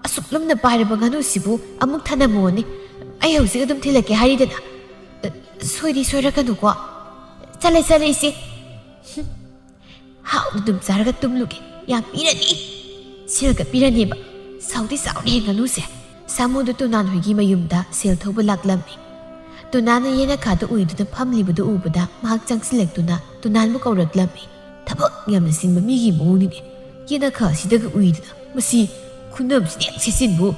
ꯑꯁꯨꯛ ꯂꯨꯝꯅ ꯄꯥꯏꯔꯕ ꯉꯥꯅꯨꯁꯤꯕꯨ ꯑꯃꯨꯛ ꯊꯅꯝꯃꯣꯅꯦ꯫ ꯑꯩ ꯍꯧꯖꯤꯛ ꯑꯗꯨꯝ ꯊꯤꯜꯂꯛꯀꯦ ꯍꯥꯏꯔꯤꯗꯅ꯫ ꯑ, ꯁꯣꯏꯗꯤ ꯁꯣꯏꯔꯛꯀꯅꯨꯀꯣ꯫" "ꯆꯠꯂꯦ, ꯆꯠꯂꯦ ꯏꯆꯦ꯫" ꯍꯨꯝ꯫ "ꯍꯥꯎꯅ ꯑꯗꯨꯝ ꯆꯥꯔꯒ ꯇꯨꯝꯂꯨꯒꯦ꯫ ꯌꯥꯝ ꯄꯤꯔꯅꯤ꯫ ꯁꯦꯜꯒ ꯄꯤꯔꯅꯦꯕ꯫ ꯆꯥꯎꯗꯤ ꯆꯥꯎꯔꯦ ꯉꯥꯅꯨꯁꯦ꯫" ꯁꯥꯃꯨꯗꯨ ꯇꯨꯅꯥꯟ ꯍꯣꯏꯒꯤ ꯃꯌꯨꯝꯗ ꯁꯦꯜ ꯊꯧꯕ ꯂꯥꯛꯂꯝꯃꯤ꯫ ꯇꯨꯅꯥꯟꯅ ꯌꯦꯅꯈꯥꯗ ꯎꯏꯗꯨꯅ ꯐꯝꯂꯤꯕꯗꯨ ꯎꯕꯗ ꯃꯍꯥꯛ ꯆꯪꯁꯤꯜꯂꯛꯇꯨꯅ ꯇꯨꯅꯥꯟꯕꯨ ꯀꯧꯔꯛꯂꯝꯃꯤ꯫ ꯊꯕꯛ ꯌꯥꯝꯅ ꯆꯤꯟꯕ ꯃꯤꯒꯤ ꯃꯑꯣꯡꯅꯤꯅꯦ꯫ ꯌꯦꯅꯈꯥ ꯑꯁꯤꯗꯒ ꯎꯏꯗꯨꯅ ꯃꯁꯤ ꯈꯨꯅꯝꯁꯤꯗꯤ ꯌꯥꯝ ꯁꯦꯠꯆꯤꯟꯕꯨ꯫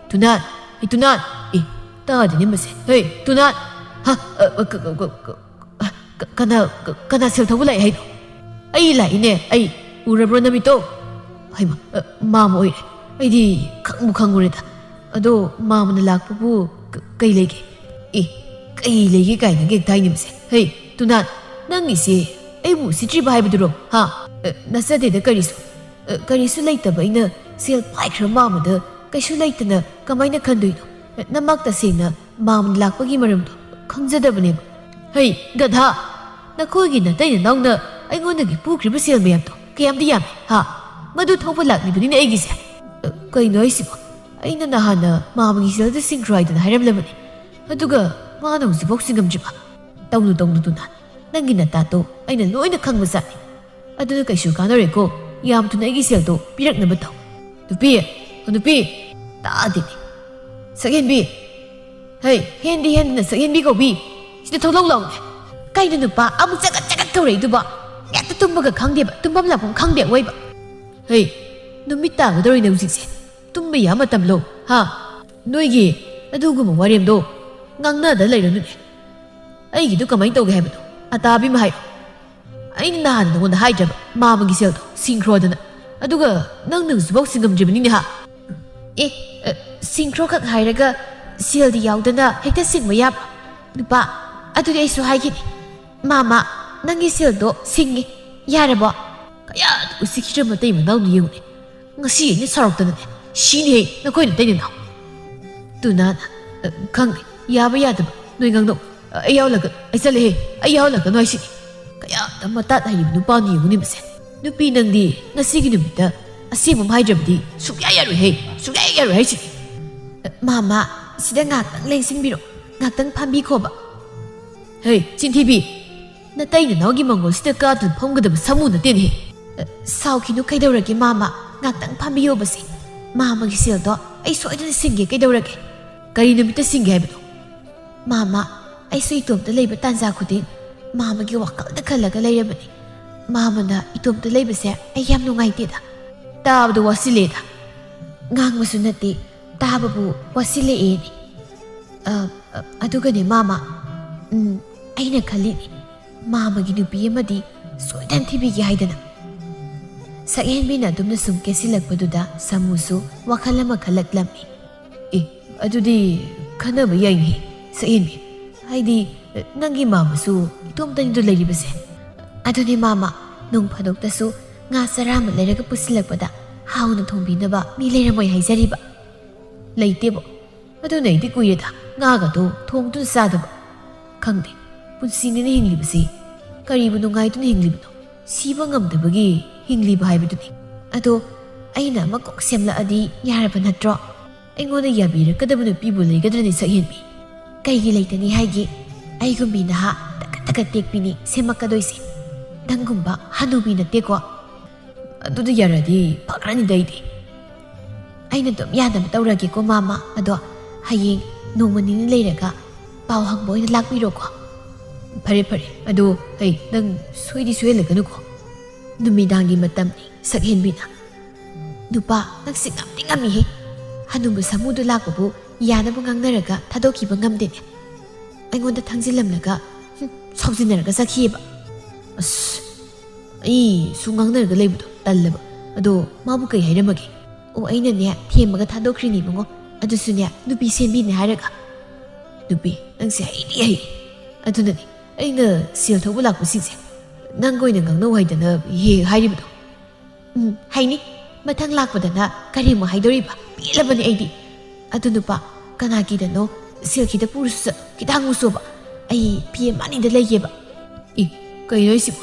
"ꯇꯨꯅꯥꯟ, ꯑꯦ ꯇꯨꯅꯥꯟ, ꯑꯦ ꯇꯥꯗꯦꯅꯦ ꯃꯁꯦ꯫ ꯍꯦ ꯇꯨꯅꯥꯟ, ꯍꯥ, ꯑ, ꯑ, ꯀ-, ꯀ-, ꯀ-, ꯀ-, ꯑ, ꯀ-, ꯀꯅꯥ, ꯀ-, ꯀꯅꯥ ꯁꯦꯜ ꯊꯧꯕ ꯂꯥꯛꯑꯦ ꯍꯥꯏꯅꯣ?" "ꯑꯩ ꯂꯥꯛꯏꯅꯦ, ꯑꯩ꯫ ꯎꯔꯕ꯭ꯔꯣ ꯅꯃꯤꯠꯇꯣ?" ꯍꯩꯃꯥ, ꯑ, ꯃꯥꯃ ꯑꯣꯏꯔꯦ꯫ ꯑꯩꯗꯤ ꯈꯪꯕꯨ ꯈꯪꯉꯨꯔꯦꯗ꯫ ꯑꯗꯣ ꯃꯥꯃꯅ ꯂꯥꯛꯄꯕꯨ ꯀ-, ꯀꯩ ꯂꯩꯒꯦ? ꯑꯦ, ꯀꯩ ꯂꯩꯒꯦ ꯀꯥꯏꯅ ꯒꯦꯛ ꯊꯥꯏꯅꯤꯕꯁꯦ꯫ ꯍꯩ, ꯇꯨꯅꯥꯟ, ꯅꯪꯒꯤꯁꯦ ꯑꯩꯕꯨ ꯎꯁꯤꯠꯇ꯭ꯔꯤꯕ ꯍꯥꯏꯕꯗꯨꯔꯣ? ꯍꯥ? ꯑ, ꯅꯠꯆꯗꯦꯗ ꯀꯔꯤꯁꯨ꯫ ꯑ, ꯀꯔꯤꯁꯨ ꯂꯩꯇꯕ ꯑꯩꯅ ꯁꯦꯜ ꯄꯥꯏꯈ꯭ꯔ ꯃꯥꯃꯗ ꯀꯩꯁꯨ ꯂꯩꯇꯅ ꯀꯃꯥꯏꯅ ꯈꯟꯗꯣꯏꯅꯣ? ꯑ, ꯅꯃꯥꯛ ꯇꯁꯦꯡꯅ ꯃꯥꯃꯅ ꯂꯥꯛꯄꯒꯤ ꯃꯔꯝꯗꯣ ꯈꯪꯖꯗꯕꯅꯦꯕ꯫ ꯍꯩ, ꯒꯙꯥ! ꯅꯈꯣꯏꯒꯤ ꯅꯇꯩ ꯅꯅꯥꯎꯅ ꯑꯩꯉꯣꯟꯗꯒꯤ ꯄꯨꯈ꯭ꯔꯤꯕ ꯁꯦꯜ ꯃꯌꯥꯝꯗꯣ ꯀꯌꯥꯝꯗꯤ ꯌꯥꯝꯃꯤ, ꯍꯥ? ꯃꯗꯨ ꯊꯧꯕ ꯂꯥꯛꯂꯤꯕꯅꯤꯅꯦ ꯑꯩꯒꯤꯁꯦ꯫ ꯑ, ꯀꯩꯅꯣ ꯍꯥꯏꯁꯤꯕꯣ? ꯑꯩꯅ ꯅꯍꯥꯟꯅ ꯃꯥꯃꯒꯤ ꯁꯦꯜꯗ ꯁꯤꯡꯈ꯭ꯔꯣ ꯍꯥꯏꯗꯅ ꯍꯥꯏꯔꯝꯂꯕꯅꯤ꯫ ꯑꯗꯨꯒ ꯃꯥꯅ ꯍꯧꯖꯤꯛꯐꯥꯎ ꯁꯤꯡꯉꯝꯗ꯭ꯔꯤꯕ? ꯇꯧꯅꯨ, ꯇꯧꯅꯨ, ꯇꯨꯅꯥꯟ꯫ ꯅꯪꯒꯤ ꯅꯇꯥꯠꯇꯣ ꯑꯩꯅ ꯂꯣꯏꯅ ꯈꯪꯕꯖꯥꯠꯅꯤ꯫ ꯑꯗꯨꯅ ꯀꯩꯁꯨ ꯀꯥꯟꯅꯔꯣꯏꯀꯣ꯫ ꯌꯥꯝ ꯊꯨꯅ ꯑꯩꯒꯤ ꯁꯦꯜꯗꯣ ꯄꯤꯔꯛꯅꯕ ꯇꯧ꯫ ꯅꯨꯄꯤ! ꯑꯣ, ꯅꯨꯄꯤ! ꯇꯥꯗꯦꯅꯦ꯫ ꯁꯛꯍꯦꯟꯕꯤ! ꯍꯩ, ꯍꯦꯟꯗꯤ ꯍꯦꯟꯗꯅ ꯁꯛꯍꯦꯟꯕꯤ ꯀꯧꯕꯤ! ꯁꯤꯗ ꯊꯣꯛꯂꯛꯎ ꯂꯥꯎꯅꯦ꯫ ꯀꯩꯅꯣ ꯅꯨꯄꯥ ꯑꯃꯨꯛ ꯆꯒꯠ ꯆꯒꯠ ꯇꯧꯔꯛꯏꯗꯨꯕꯣ? ꯍꯦꯛꯇ ꯇꯨꯝꯕꯒ ꯈꯪꯗꯦꯕ, ꯇꯨꯝꯐꯝ ꯂꯥꯛꯐꯝ ꯈꯪꯗꯦ ꯑꯋꯣꯏꯕ꯫ ꯍꯩ, ꯅꯨꯃꯤꯠ ꯇꯥꯒꯗꯧꯔꯤꯅꯦ ꯍꯧꯖꯤꯛꯁꯦ꯫ ꯇꯨꯝꯕ ꯌꯥ ꯃꯇꯝꯂꯣ? ꯍꯥ? ꯅꯣꯏꯒꯤ ꯑꯗꯨꯒꯨꯝꯕ ꯋꯥꯔꯦꯝꯗꯣ ꯉꯥꯡꯅꯗ ꯂꯩꯔꯅꯨꯅꯦ꯫ ꯑꯩꯒꯤꯗꯨ ꯀꯃꯥꯏꯅ ꯇꯧꯒꯦ ꯍꯥꯏꯕꯅꯣ? ꯑꯇꯥꯕꯤ ꯑꯃ ꯍꯥꯏꯌꯨ꯫ ꯑꯩꯅ ꯅꯍꯥꯟ ꯅꯉꯣꯟꯗ ꯍꯥꯏꯗ꯭ꯔꯕ ꯃꯥꯃꯒꯤ ꯁꯦꯜꯗꯣ ꯁꯤꯡꯈ꯭ꯔꯣꯗꯅ? ꯑꯗꯨꯒ ꯅꯪꯅ ꯍꯧꯖꯤꯛꯐꯥꯎ ꯁꯤꯡꯉꯝꯗ꯭ꯔꯤꯕꯅꯤꯅꯦ ꯍꯥ? ꯑꯦ, ꯑ, ꯁꯤꯡꯈ꯭ꯔꯣꯈꯛ ꯍꯥꯏꯔꯒ ꯁꯦꯜꯗꯤ ꯌꯥꯎꯗꯅ ꯍꯦꯛꯇ ꯁꯤꯡꯕ ꯌꯥꯕ? ꯅꯨꯄꯥ, ꯑꯗꯨꯗꯤ ꯑꯩꯁꯨ ꯍꯥꯏꯒꯦꯅꯦ꯫ ꯃꯥꯃ, ꯅꯪꯒꯤ ꯁꯦꯜꯗꯣ ꯁꯤꯡꯉꯤ꯫ ꯌꯥꯔꯕꯣ? ꯀꯌꯥꯗ ꯎꯁꯤꯠꯈꯤꯗ꯭ꯔ ꯃꯇꯩ ꯃꯅꯥꯎꯅꯣ ꯌꯦꯡꯉꯨꯅꯦ꯫ ꯉꯁꯤ ꯑꯩꯅ ꯁꯥꯎꯔꯛꯇꯅꯅꯦ ꯁꯤꯅꯤꯍꯦ ꯅꯈꯣꯏ ꯅꯇꯩ ꯅꯅꯥꯎ꯫ ꯇꯨꯅꯥꯅ, "ꯑ, ꯈꯪꯗꯦ, ꯌꯥꯕ ꯌꯥꯗꯕ ꯅꯣꯏ ꯉꯥꯡꯅꯧ꯫ ꯑ, ꯑꯩ ꯌꯥꯎꯍꯜꯂꯛꯀꯅꯨ, ꯑꯩ ꯆꯠꯂꯦꯍꯦ, ꯑꯩ ꯌꯥꯎꯍꯜꯂꯛꯀꯅꯨ ꯍꯥꯏꯁꯤꯅꯤ꯫ ꯀꯌꯥꯗ ꯃꯇꯥꯠ ꯍꯩꯔꯤꯕ ꯅꯨꯄꯥꯅꯣ ꯌꯦꯡꯉꯨꯅꯦ ꯃꯁꯦ꯫ ꯅꯨꯄꯤ ꯅꯪꯗꯤ ꯉꯁꯤꯒꯤ ꯅꯨꯃꯤꯠꯇ ꯑꯁꯦꯡꯕ ꯑꯃ ꯍꯥꯏꯗ꯭ꯔꯕꯗꯤ ꯁꯨꯡꯌꯥ ꯌꯥꯔꯣꯏꯍꯦ, ꯁꯨꯡꯌꯥ ꯌꯥꯔꯣꯏ ꯍꯥꯏꯁꯤꯅꯤ꯫" "ꯑ, ꯃꯥꯃ, ꯁꯤꯗ ꯉꯥꯛꯇꯪ ꯂꯦꯡꯁꯤꯟꯕꯤꯔꯣ, ꯉꯥꯛꯇꯪ ꯐꯝꯕꯤꯈꯣꯕ꯫" "ꯍꯦ, ꯆꯤꯟꯊꯤꯕꯤ! ꯅꯇꯩ ꯅꯅꯥꯎꯒꯤ ꯃꯪꯒꯣꯜꯁꯤꯗ ꯀꯥꯗꯨꯅ ꯐꯝꯒꯗꯕ ꯁꯥꯃꯨ ꯅꯠꯇꯦꯅꯦ꯫" "ꯑ, ꯁꯥꯎꯈꯤꯅꯨ, ꯀꯩꯗꯧꯔꯒꯦ ꯃꯥꯃ? ꯉꯥꯛꯇꯪ ꯐꯝꯕꯤꯌꯣꯕꯁꯦ꯫ ꯃꯥꯃꯒꯤ ꯁꯦꯜꯗꯣ ꯑꯩ ꯁꯣꯏꯗꯅ ꯁꯤꯡꯒꯦ, ꯀꯩꯗꯧꯔꯒꯦ?" "ꯀꯔꯤ ꯅꯨꯃꯤꯠꯇ ꯁꯤꯡꯒꯦ ꯍꯥꯏꯕꯅꯣ?" "ꯃꯥꯃ, ꯑꯩꯁꯨ ꯏꯇꯣꯝꯇ ꯂꯩꯕ ꯇꯥꯟꯖꯥ ꯈꯨꯗꯤꯡ ꯃꯥꯃꯒꯤ ꯋꯥꯈꯜꯗ ꯈꯜꯂꯒ ꯂꯩꯔꯕꯅꯤ꯫ ꯃꯥꯃꯅ ꯏꯇꯣꯝꯇ ꯂꯩꯕꯁꯦ ꯑꯩ ꯌꯥꯝ ꯅꯨꯡꯉꯥꯏꯇꯦꯗ꯫ ꯇꯥꯕꯗ ꯋꯥꯁꯤꯜꯂꯦꯗ꯫ ꯉꯥꯡꯕꯁꯨ ꯅꯠꯇꯦ, ꯇꯥꯕꯕꯨ ꯋꯥꯁꯤꯜꯂꯛꯑꯦꯅꯦ꯫ ꯑ, ꯑ, ꯑꯗꯨꯒꯅꯦ ꯃꯥꯃ, ꯎꯝ, ꯑꯩꯅ ꯈꯜꯂꯤꯅꯦ, ꯃꯥꯃꯒꯤ ꯅꯨꯄꯤ ꯑꯃꯗꯤ ꯁꯣꯏꯗꯅ ꯊꯤꯕꯤꯒꯦ ꯍꯥꯏꯗꯅ꯫ ꯁꯛꯍꯦꯟꯕꯤꯅ ꯑꯗꯨꯝꯅ ꯁꯨꯝ ꯀꯦꯁꯤꯜꯂꯛꯄꯗꯨꯗ ꯁꯥꯃꯨꯁꯨ ꯋꯥꯈꯜ ꯑꯃ ꯈꯜꯂꯛꯂꯝꯃꯤ꯫ ꯑꯦ, ꯑꯗꯨꯗꯤ ꯈꯟꯅꯕ ꯌꯥꯏꯅꯦ, ꯁꯛꯍꯦꯟꯕꯤ꯫ ꯍꯥꯏꯗꯤ, ꯅꯪꯒꯤ ꯃꯥꯃꯁꯨ ꯏꯇꯣꯝꯇꯅꯤꯗꯣ ꯂꯩꯔꯤꯕꯁꯦ꯫ ꯑꯗꯨꯅꯦ ꯃꯥꯃ, ꯅꯣꯡ ꯐꯥꯗꯣꯛꯇꯁꯨ ꯉꯥ ꯆꯔꯥ ꯑꯃ ꯂꯩꯔꯒ ꯄꯨꯁꯤꯜꯂꯛꯄꯗ ꯍꯥꯎꯅ ꯊꯣꯡꯕꯤꯅꯕ ꯃꯤ ꯂꯩꯔꯝꯃꯣꯏ ꯍꯥꯏꯖꯔꯤꯕ꯫ ꯂꯩꯇꯦꯕꯣ꯫ ꯑꯗꯨꯅ ꯑꯩꯗꯤ ꯀꯨꯏꯔꯦꯗ ꯉꯥꯒꯗꯣ ꯊꯣꯡꯗꯨꯅ ꯆꯥꯗꯕ꯫ ꯈꯪꯗꯦ, ꯄꯨꯟꯁꯤꯅꯤꯅ ꯍꯤꯡꯂꯤꯕꯁꯤ ꯀꯔꯤꯕꯨ ꯅꯨꯡꯉꯥꯏꯗꯨꯅ ꯍꯤꯡꯂꯤꯕꯅꯣ? ꯁꯤꯕ ꯉꯝꯗꯕꯒꯤ ꯍꯤꯡꯂꯤꯕ ꯍꯥꯏꯕꯗꯨꯅꯤ꯫ ꯑꯗꯣ ꯑꯩꯅ ꯑꯃ ꯀꯣꯛ ꯁꯦꯝꯂꯛꯑꯗꯤ ꯌꯥꯔꯕ ꯅꯠꯇ꯭ꯔꯣ? ꯑꯩꯉꯣꯟꯗ ꯌꯥꯕꯤꯔꯛꯀꯗꯕ ꯅꯨꯄꯤꯕꯨ ꯂꯩꯒꯗ꯭ꯔꯅꯦ, ꯁꯛꯍꯦꯟꯕꯤ? ꯀꯩꯒꯤ ꯂꯩꯇꯅꯤ ꯍꯥꯏꯒꯦ? ꯑꯩꯒꯨꯝꯕꯤ ꯅꯍꯥ ꯇꯀꯠ ꯇꯀꯠ ꯇꯦꯛꯄꯤꯅꯤ ꯁꯦꯝꯃꯛꯀꯗꯣꯏꯁꯦ꯫ ꯅꯪꯒꯨꯝꯕ ꯍꯅꯨꯕꯤ ꯅꯠꯇꯦꯀꯣ꯫ ꯑꯗꯨꯗ ꯌꯥꯔꯗꯤ ꯐꯈ꯭ꯔꯅꯤꯗ ꯑꯩꯗꯤ꯫ ꯑꯩꯅ ꯑꯗꯨꯝ ꯌꯥꯅꯕ ꯇꯧꯔꯒꯦꯀꯣ, ꯃꯥꯃ꯫ ꯑꯗꯣ ꯍꯌꯦꯡ ꯅꯣꯡꯃ ꯅꯤꯅꯤ ꯂꯩꯔꯒ ꯄꯥꯎ ꯍꯪꯕ ꯑꯣꯏꯅ ꯂꯥꯛꯄꯤꯔꯣꯀꯣ꯫ ꯐꯔꯦ, ꯐꯔꯦ꯫ ꯑꯗꯣ, ꯍꯩ, ꯅꯪ ꯁꯣꯏꯗꯤ ꯁꯣꯏꯍꯜꯂꯒꯅꯨꯀꯣ꯫ ꯅꯨꯃꯤꯗꯥꯡꯒꯤ ꯃꯇꯝꯅꯤ, ꯁꯛꯍꯦꯟꯕꯤꯅ꯫ ꯅꯨꯄꯥ, ꯅꯪꯁꯦ ꯉꯝꯗꯤ ꯉꯝꯃꯤꯍꯦ꯫ ꯍꯅꯨꯕ ꯁꯥꯃꯨꯗꯨ ꯂꯥꯛꯄꯕꯨ ꯌꯥꯅꯕ ꯉꯥꯡꯅꯔꯒ ꯊꯥꯗꯣꯛꯈꯤꯕ ꯉꯝꯗꯦꯅꯦ꯫ ꯑꯩꯉꯣꯟꯗ ꯊꯥꯡꯖꯤꯜꯂꯝꯂꯒ, ꯍꯨꯝ, ꯁꯥꯎꯖꯤꯟꯅꯔꯒ ꯆꯠꯈꯤꯑꯕ꯫ ꯑꯁ, ꯑꯩ ꯁꯨꯝ ꯉꯥꯡꯅꯔꯒ ꯂꯩꯕꯗꯣ ꯇꯜꯂꯕ꯫ ꯑꯗꯣ ꯃꯥꯕꯨ ꯀꯩ ꯍꯥꯏꯔꯝꯃꯒꯦ? ꯑꯣ, ꯑꯩꯅꯅꯦ, ꯊꯦꯝꯃꯒ ꯊꯥꯗꯣꯛꯈ꯭ꯔꯤꯅꯤ ꯏꯕꯨꯡꯉꯣ꯫ ꯑꯗꯨꯁꯨꯅꯦ, ꯅꯨꯄꯤ ꯁꯦꯝꯕꯤꯅꯦ ꯍꯥꯏꯔꯒ꯫ ꯅꯨꯄꯤ, ꯅꯪꯁꯦ ꯍꯩꯗꯤ ꯍꯩ꯫ ꯑꯗꯨꯅꯅꯦ, ꯑꯩꯅ ꯁꯦꯜ ꯊꯧꯕ ꯂꯥꯛꯄꯁꯤꯡꯁꯦ ꯅꯪꯒ ꯑꯣꯏꯅ ꯉꯥꯡꯅꯧ ꯍꯥꯏꯗꯅ ꯍꯦꯛ ꯍꯥꯏꯔꯤꯕꯗꯣ꯫ ꯎꯝ, ꯍꯩꯅꯤ꯫ ꯃꯊꯪ ꯂꯥꯛꯄꯗꯅ ꯀꯔꯤꯃꯨꯛ ꯍꯥꯏꯗꯣꯔꯤꯕ? ꯄꯦꯜꯂꯕꯅꯤ ꯑꯩꯗꯤ꯫ ꯑꯗꯨ ꯅꯨꯄꯥ, ꯀꯅꯥꯒꯤꯗꯅꯣ ꯁꯦꯜ ꯈꯤꯇ ꯄꯨꯔꯁꯨ ꯆꯠꯂꯣ, ꯈꯤꯇ ꯍꯪꯉꯨꯁꯣꯕ꯫ ꯑꯩ ꯐꯤ ꯑꯃ ꯑꯅꯤꯗ ꯂꯩꯒꯦꯕ꯫ ꯏ, ꯀꯩꯅꯣ ꯍꯥꯏꯁꯤꯕꯣ?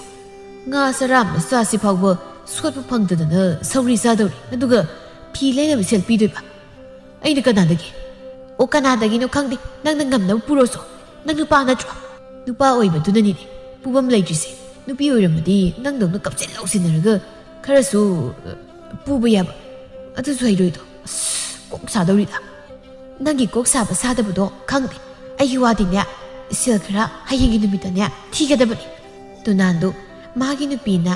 ꯉꯥ ꯆꯔꯥ ꯃꯆꯥꯁꯤ ꯐꯥꯎꯕ ꯁꯣꯠꯄ ꯐꯪꯗꯗꯅ ꯁꯧꯒ꯭ꯔꯤ ꯆꯥꯗꯧꯔꯤ, ꯑꯗꯨꯒ ꯐꯤ ꯂꯩꯅꯕ ꯁꯦꯜ ꯄꯤꯗꯣꯏꯕ? ꯑꯩꯅ ꯀꯅꯥꯗꯒꯤ? ꯑꯣ, ꯀꯅꯥꯗꯒꯤꯅꯣ ꯈꯪꯗꯦ, ꯅꯪꯅ ꯉꯝꯅꯕ ꯄꯨꯔꯣꯁꯣ꯫ ꯅꯪ ꯅꯨꯄꯥ ꯅꯠꯇ꯭ꯔꯣ? ꯅꯨꯄꯥ ꯑꯣꯏꯕꯗꯨꯅꯅꯤꯅꯦ ꯄꯨꯕꯝ ꯂꯩꯇ꯭ꯔꯤꯁꯦ꯫ ꯅꯨꯄꯤ ꯑꯣꯏꯔꯝꯃꯗꯤ ꯅꯪꯗꯧꯅ ꯀꯞꯁꯤꯟ ꯂꯥꯎꯁꯤꯟꯅꯔꯒ ꯈꯔꯁꯨ, ꯑ, ꯄꯨꯕ ꯌꯥꯕ꯫ ꯑꯗꯨꯁꯨ ꯍꯩꯔꯣꯏꯗꯣ꯫ ꯑꯁ, ꯀꯣꯛ ꯁꯥꯗꯧꯔꯤꯗ꯫ ꯅꯪꯒꯤ ꯀꯣꯛ ꯁꯥꯕ ꯁꯥꯗꯕꯗꯣ ꯈꯪꯗꯦ꯫ ꯑꯩꯒꯤ ꯋꯥꯗꯤꯅꯦ, "ꯁꯦꯜ ꯈꯔ ꯍꯌꯦꯡꯒꯤ ꯅꯨꯃꯤꯠꯇꯅꯦ ꯊꯤꯒꯗꯕꯅꯤ"꯫ ꯇꯨꯅꯥꯟꯗꯨ ꯃꯥꯒꯤ ꯅꯨꯄꯤꯅ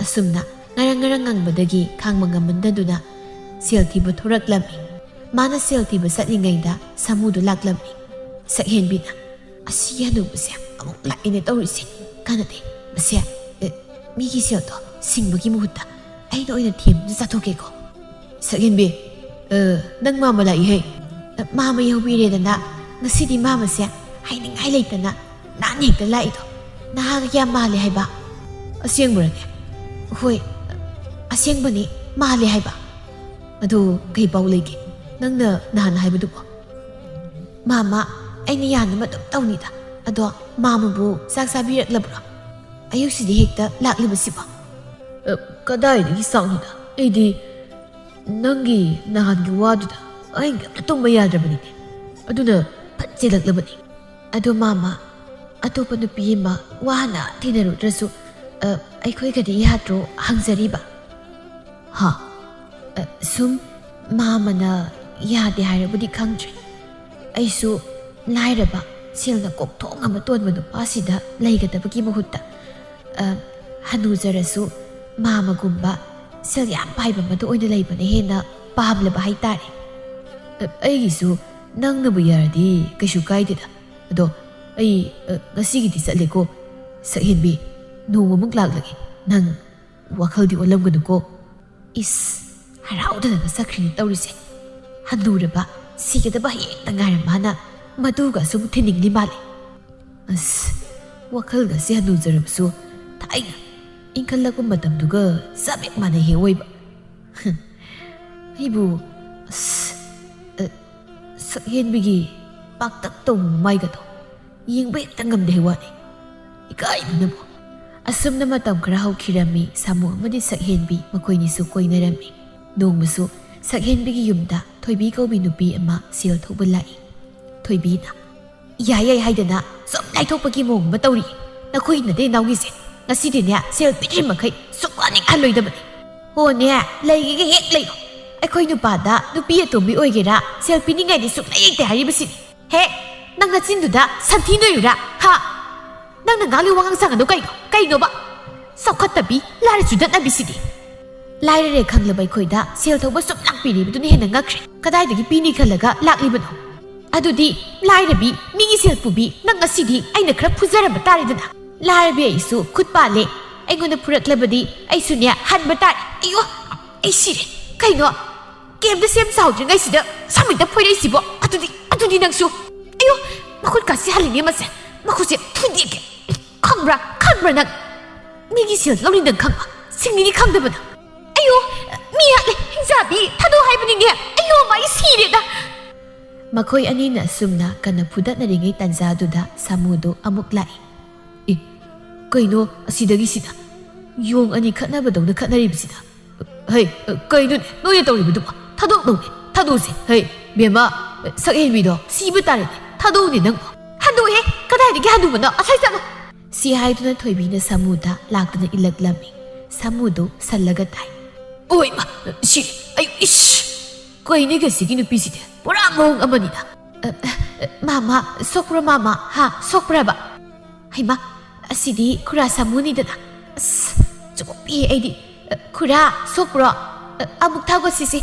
ꯑꯁꯨꯝꯅ ꯉꯔꯪ ꯉꯔꯪ ꯉꯪꯕꯗꯒꯤ ꯈꯥꯡꯕ ꯉꯝꯃꯟꯗꯗꯨꯅ ꯁꯦꯜ ꯊꯤꯕ ꯊꯣꯔꯛꯂꯝꯃꯤ꯫ ꯃꯥꯅ ꯁꯦꯜ ꯊꯤꯕ ꯆꯠꯂꯤꯉꯩꯗ ꯁꯥꯃꯨꯗꯨ ꯂꯥꯛꯂꯝꯃꯤ꯫ ꯁꯛꯍꯦꯟꯕꯤꯅ, "ꯑꯁꯤꯒꯤ ꯍꯅꯨꯕꯁꯦ ꯑꯃꯨꯛ ꯂꯥꯛꯑꯦꯅꯦ ꯇꯧꯔꯤꯁꯦ꯫ ꯀꯥꯟꯅꯗꯦ꯫ ꯃꯁꯦ, ꯑꯦ, ꯃꯤꯒꯤ ꯁꯦꯜꯗꯣ ꯁꯤꯡꯕꯒꯤ ꯃꯍꯨꯠꯇ ꯑꯩꯅ ꯑꯣꯏꯅ ꯊꯦꯝꯗꯨꯅ ꯆꯥꯊꯣꯛꯀꯦꯀꯣ"꯫ ꯁꯛꯍꯦꯟꯕꯤ, "ꯑ, ꯅꯪ ꯃꯥꯃ ꯂꯥꯛꯏꯍꯦ꯫ ꯑ, ꯃꯥꯃ ꯌꯧꯕꯤꯔꯦꯗꯅ ꯉꯁꯤꯗꯤ ꯃꯥꯃꯁꯦ ꯍꯥꯏꯅꯤꯡꯉꯥꯏ ꯂꯩꯇꯅ ꯅꯥꯟꯅ ꯍꯦꯛꯇ ꯂꯥꯛꯏꯗꯣ ꯅꯍꯥꯒ ꯀꯌꯥ ꯃꯥꯜꯂꯦ ꯍꯥꯏꯕ?" "ꯑꯁꯦꯡꯕꯔꯅꯦ?" "ꯍꯣꯏ, ꯑꯁꯦꯡꯕꯅꯤ, ꯃꯥꯜꯂꯦ ꯍꯥꯏꯕ"꯫ "ꯑꯗꯨ ꯀꯩ ꯄꯥꯎ ꯂꯩꯒꯦ ꯅꯪꯅ ꯅꯍꯥꯟ ꯍꯥꯏꯕꯗꯨꯕꯣ?" "ꯃꯥꯃ, ꯑꯩꯅ ꯌꯥꯅꯕ ꯑꯗꯨꯝ ꯇꯧꯅꯤꯗ꯫ ꯑꯗꯣ ꯃꯥꯃꯕꯨ ꯆꯥꯛ ꯆꯥꯕꯤꯔꯛꯂꯕ꯭ꯔꯣ? ꯑꯌꯨꯛꯁꯤꯗꯤ ꯍꯦꯛꯇ ꯂꯥꯛꯂꯤꯕꯁꯤꯕꯣ?" "ꯑ, ꯀꯗꯥꯏꯗꯒꯤ ꯆꯥꯛꯅꯣꯗ? ꯑꯩꯗꯤ ꯅꯪꯒꯤ ꯅꯍꯥꯟꯒꯤ ꯋꯥꯗꯨꯗ ꯑꯍꯤꯡ ꯑꯝꯇ ꯇꯨꯝꯕ ꯌꯥꯗ꯭ꯔꯕꯅꯤꯅꯦ꯫ ꯑꯗꯨꯅ ꯐꯠ ꯆꯦꯜꯂꯛꯂꯕꯅꯤ"꯫ "ꯑꯗꯣ ꯃꯥꯃ, ꯑꯇꯣꯞꯄ ꯅꯨꯄꯤ ꯑꯃ ꯋꯥꯅ ꯊꯤꯅꯔꯨꯗ꯭ꯔꯁꯨ, ꯑ, ꯑꯩꯈꯣꯏꯒꯗꯤ ꯌꯥꯗ꯭ꯔꯣ ꯍꯪꯖꯔꯤꯕ?" "ꯍꯥ?" "ꯑ, ꯁꯨꯝ ꯃꯥꯃꯅ ꯌꯥꯗꯦ ꯍꯥꯏꯔꯕꯗꯤ ꯈꯪꯗ꯭ꯔꯦ꯫ ꯑꯩꯁꯨ ꯂꯥꯏꯔꯕ, ꯁꯦꯜꯅ ꯀꯣꯛꯊꯣꯡ ꯑꯃ ꯇꯣꯟꯕ ꯅꯨꯄꯥꯁꯤꯗ ꯂꯩꯒꯗꯕꯒꯤ ꯃꯍꯨꯠꯇ, ꯑ, ꯍꯅꯨꯖꯔꯁꯨ ꯃꯥꯃꯒꯨꯝꯕ ꯁꯦꯜ ꯌꯥꯝ ꯄꯥꯏꯕ ꯑꯃꯗ ꯑꯣꯏꯅ ꯂꯩꯕꯅ ꯍꯦꯟꯅ ꯄꯥꯝꯂꯕ ꯍꯥꯏꯇꯥꯔꯦ"꯫ "ꯑ, ꯑꯩꯒꯤꯁꯨ ꯅꯪꯅꯕꯨ ꯌꯥꯔꯗꯤ ꯀꯩꯁꯨ ꯀꯥꯏꯗꯦꯗ꯫ ꯑꯗꯣ ꯑꯩ, ꯑ, ꯉꯁꯤꯒꯤꯗꯤ ꯆꯠꯂꯦꯀꯣ꯫ ꯁꯛꯍꯦꯟꯕꯤ, ꯅꯣꯡꯃꯃꯨꯛ ꯂꯥꯛꯂꯒꯦ꯫ ꯅꯪ ꯋꯥꯈꯜꯗꯤ ꯑꯣꯜꯂꯝꯒꯅꯨꯀꯣ"꯫ ꯏꯁ, ꯍꯔꯥꯎꯗꯅꯒ ꯆꯠꯈ꯭ꯔꯤꯅꯤ ꯇꯧꯔꯤꯁꯦ꯫ ꯍꯟꯅꯨꯔꯕ, ꯁꯤꯒꯗꯕ ꯍꯌꯦꯡꯇ ꯉꯥꯏꯔ ꯃꯥꯅ ꯃꯗꯨꯒ ꯑꯁꯨꯝ ꯊꯤꯅꯤꯡꯂꯤ ꯃꯥꯜꯂꯦ꯫ ꯑꯁ, ꯋꯥꯈꯜꯒꯁꯦ ꯍꯟꯅꯨꯖꯔꯕꯁꯨ ꯊꯥꯏꯅ ꯏꯟꯈꯠꯂꯛꯄ ꯃꯇꯝꯗꯨꯒ ꯆꯞ ꯍꯦꯛ ꯃꯥꯟꯅꯩ ꯍꯦꯛ ꯑꯣꯏꯕ꯫ ꯑꯩꯕꯨ, ꯑꯁ, ꯑ, ꯁꯛꯍꯦꯟꯕꯤꯒꯤ ꯄꯥꯛꯇꯛ ꯇꯧꯕ ꯃꯥꯏꯒꯗꯣ ꯌꯦꯡꯕ ꯍꯦꯛꯇ ꯉꯝꯗꯦ ꯍꯥꯏ ꯋꯥꯅꯤ꯫ ꯏꯀꯥꯏꯕꯅꯕꯨ꯫ ꯑꯁꯨꯝꯅ ꯃꯇꯝ ꯈꯔ ꯍꯧꯈꯤꯔꯝꯃꯤ꯫ ꯁꯥꯃꯨ ꯑꯃꯗꯤ ꯁꯛꯍꯦꯟꯕꯤ ꯃꯈꯣꯏꯅꯤꯁꯨ ꯀꯣꯏꯅꯔꯝꯃꯤ꯫ ꯅꯣꯡꯃꯁꯨ ꯁꯛꯍꯦꯟꯕꯤꯒꯤ ꯌꯨꯝꯗ ꯊꯣꯏꯕꯤ ꯀꯧꯕꯤ ꯅꯨꯄꯤ ꯑꯃ ꯁꯦꯜ ꯊꯧꯕ ꯂꯥꯛꯏ꯫ ꯊꯣꯏꯕꯤꯅ, "ꯌꯥꯏ ꯌꯥꯏ ꯍꯥꯏꯗꯅ ꯁꯨꯝ ꯂꯥꯏꯊꯣꯛꯄꯒꯤ ꯃꯑꯣꯡ ꯑꯃ ꯇꯧꯔꯤ꯫ ꯅꯈꯣꯏ ꯏꯅꯗꯦ ꯏꯅꯥꯎꯒꯤꯁꯦ ꯉꯁꯤꯗꯤꯅꯦ ꯁꯦꯜ ꯄꯤꯗ꯭ꯔꯤ ꯃꯈꯩ ꯁꯨꯛ ꯋꯥꯅꯤꯡꯍꯜꯂꯣꯏꯗꯕꯅꯤ꯫ ꯍꯣꯅꯦ, ꯂꯩꯒꯦꯒ ꯍꯦꯛ ꯂꯩꯌꯣ꯫ ꯑꯩꯈꯣꯏ ꯅꯨꯄꯥꯗ ꯅꯨꯄꯤ ꯑꯇꯣꯝꯕꯤ ꯑꯣꯏꯒꯦꯔꯥ ꯁꯦꯜ ꯄꯤꯅꯤꯡꯉꯥꯏꯗꯤ ꯁꯨꯛꯂꯩ ꯂꯩꯇꯦ ꯍꯥꯏꯔꯤꯕꯁꯤꯅꯤ꯫ ꯍꯦꯛ" ꯅꯪ ꯅꯆꯤꯟꯗꯨꯗ ꯁꯟꯊꯤ ꯅꯣꯏꯔꯨꯔꯥ? ꯍꯥ? ꯅꯪꯅ ꯉꯥꯡꯂꯤ ꯋꯥꯉꯥꯡ ꯁꯥꯉꯥꯡꯗꯣ ꯀꯩꯅꯣ? ꯀꯩꯅꯣꯕ? ꯆꯥꯎꯈꯠꯇꯕꯤ, ꯂꯥꯏꯔ ꯆꯨꯗꯠꯅꯕꯤꯁꯤꯗꯤ꯫ ꯂꯥꯏꯔꯔꯦ ꯈꯪꯂꯕ ꯑꯩꯈꯣꯏꯗ ꯁꯦꯜ ꯊꯧꯕ ꯁꯨꯝ ꯂꯥꯛꯄꯤꯔꯤꯕꯗꯨꯅ ꯍꯦꯟꯅ ꯉꯛꯈ꯭ꯔꯦ꯫ ꯀꯗꯥꯏꯗꯒꯤ ꯄꯤꯅꯤ ꯈꯜꯂꯒ ꯂꯥꯛꯂꯤꯕꯅꯣ? ꯑꯗꯨꯗꯤ ꯂꯥꯏꯔꯕꯤ, ꯃꯤꯒꯤ ꯁꯦꯜ ꯄꯨꯕꯤ, ꯅꯪ ꯉꯁꯤꯗꯤ ꯑꯩꯅ ꯈꯔ ꯐꯨꯖꯔꯝꯕ ꯇꯥꯔꯦꯗꯅ꯫ ꯂꯥꯏꯔꯕꯤ ꯑꯩꯁꯨ ꯈꯨꯠ ꯄꯥꯜꯂꯦ꯫ ꯑꯩꯉꯣꯟꯗ ꯐꯨꯔꯛꯂꯕꯗꯤ ꯑꯩꯁꯨꯅꯦ ꯍꯟꯕ ꯇꯥꯔꯦ꯫ ꯑꯌꯣ, ꯑꯩ ꯁꯤꯔꯦ꯫ ꯀꯩꯅꯣ? ꯀꯦꯝꯇ ꯁꯦꯝ ꯁꯥꯍꯧꯗ꯭ꯔꯤꯉꯩꯁꯤꯗ ꯁꯃꯤꯠꯇ ꯐꯣꯏꯔꯛꯏꯁꯤꯕꯣ? ꯑꯗꯨꯗꯤ, ꯑꯗꯨꯗꯤ ꯅꯪꯁꯨ꯫ ꯑꯌꯣ, ꯃꯈꯨꯠ ꯀꯥꯁꯤ ꯍꯜꯂꯤꯅꯦ ꯃꯁꯦ꯫ ꯃꯈꯨꯠꯁꯦ ꯊꯨꯗꯦꯛꯀꯦ꯫ ꯈꯪꯕ꯭ꯔꯥ? ꯈꯪꯕ꯭ꯔꯥ ꯅꯪ? ꯃꯤꯒꯤ ꯁꯦꯜ ꯂꯧꯅꯤ ꯅꯪ ꯈꯪꯕ, ꯁꯤꯡꯅꯤꯗꯤ ꯈꯪꯗꯕ ꯅꯪ꯫ ꯑꯌꯣ, ꯃꯤ ꯍꯥꯠꯂꯦ, ꯍꯤꯡꯆꯥꯕꯤ, ꯊꯥꯗꯣꯛ ꯍꯥꯏꯕꯅꯤꯅꯦ꯫ ꯑꯌꯣ, ꯃꯥ, ꯑꯩ ꯁꯤꯔꯦꯗ꯫ ꯃꯈꯣꯏ ꯑꯅꯤꯅ ꯑꯁꯨꯝꯅ ꯀꯟꯅ ꯐꯨꯗꯠꯅꯔꯤꯉꯩ ꯇꯥꯟꯖꯥꯗꯨꯗ ꯁꯥꯃꯨꯗꯨ ꯑꯃꯨꯛ ꯂꯥꯛꯏ꯫ "ꯑꯦ, ꯀꯩꯅꯣ ꯑꯁꯤꯗꯒꯤꯁꯤꯗ? ꯌꯣꯡ ꯑꯅꯤ ꯈꯠꯅꯕꯗꯧꯅ ꯈꯠꯅꯔꯤꯕꯁꯤꯗ? ꯍꯩ, ꯀꯩꯅꯣꯅꯦ ꯅꯣꯏꯅ ꯇꯧꯔꯤꯕꯗꯨꯕꯣ? ꯊꯥꯗꯣꯛꯅꯧꯅꯦ, ꯊꯥꯗꯣꯛꯎꯁꯦ꯫ ꯍꯩ, ꯕꯦꯝꯃ, ꯁꯛꯍꯦꯟꯕꯤꯗꯣ ꯁꯤꯕ ꯇꯥꯔꯦꯅꯦ꯫ ꯊꯥꯗꯣꯛꯎꯅꯦ ꯅꯪꯕꯣ꯫" "ꯍꯟꯗꯣꯛꯑꯦ, ꯀꯗꯥꯏꯗꯒꯤ ꯍꯟꯗꯣꯛꯄꯅꯣ? ꯑꯁꯥꯏ ꯆꯠꯂꯣ!" ꯁꯤ ꯍꯥꯏꯗꯨꯅ ꯊꯣꯏꯕꯤꯅ ꯁꯥꯃꯨꯗ ꯂꯥꯛꯇꯨꯅ ꯏꯜꯂꯛꯂꯝꯃꯤ꯫ ꯁꯥꯃꯨꯗꯨ ꯁꯜꯂꯒ ꯇꯥꯏ꯫ "ꯑꯣꯏꯃ, ꯁꯤ, ꯑꯌꯨ, ꯏꯁ! ꯀꯩꯅꯦꯒ ꯁꯤꯒꯤ ꯅꯨꯄꯤꯁꯤꯗꯤ? ꯄꯨꯔꯥ ꯃꯑꯣꯡ ꯑꯃꯅꯤꯗ꯫" "ꯑ, ꯑ, ꯃꯥꯃ, ꯁꯣꯛꯄ꯭ꯔꯣ ꯃꯥꯃ? ꯍꯥ, ꯁꯣꯛꯄ꯭ꯔꯕ?" "ꯍꯩꯃ, ꯑꯁꯤꯗꯤ ꯈꯨꯔꯥ ꯁꯥꯃꯨꯅꯤꯗꯅ꯫" "ꯑꯁ, ꯆꯣꯞꯄꯤꯍꯦ ꯑꯩꯗꯤ꯫ ꯑ, ꯈꯨꯔꯥ, ꯁꯣꯛꯄ꯭ꯔꯣ? ꯑ, ꯑꯃꯨꯛ ꯊꯥꯎꯒꯠꯁꯤꯁꯦ꯫"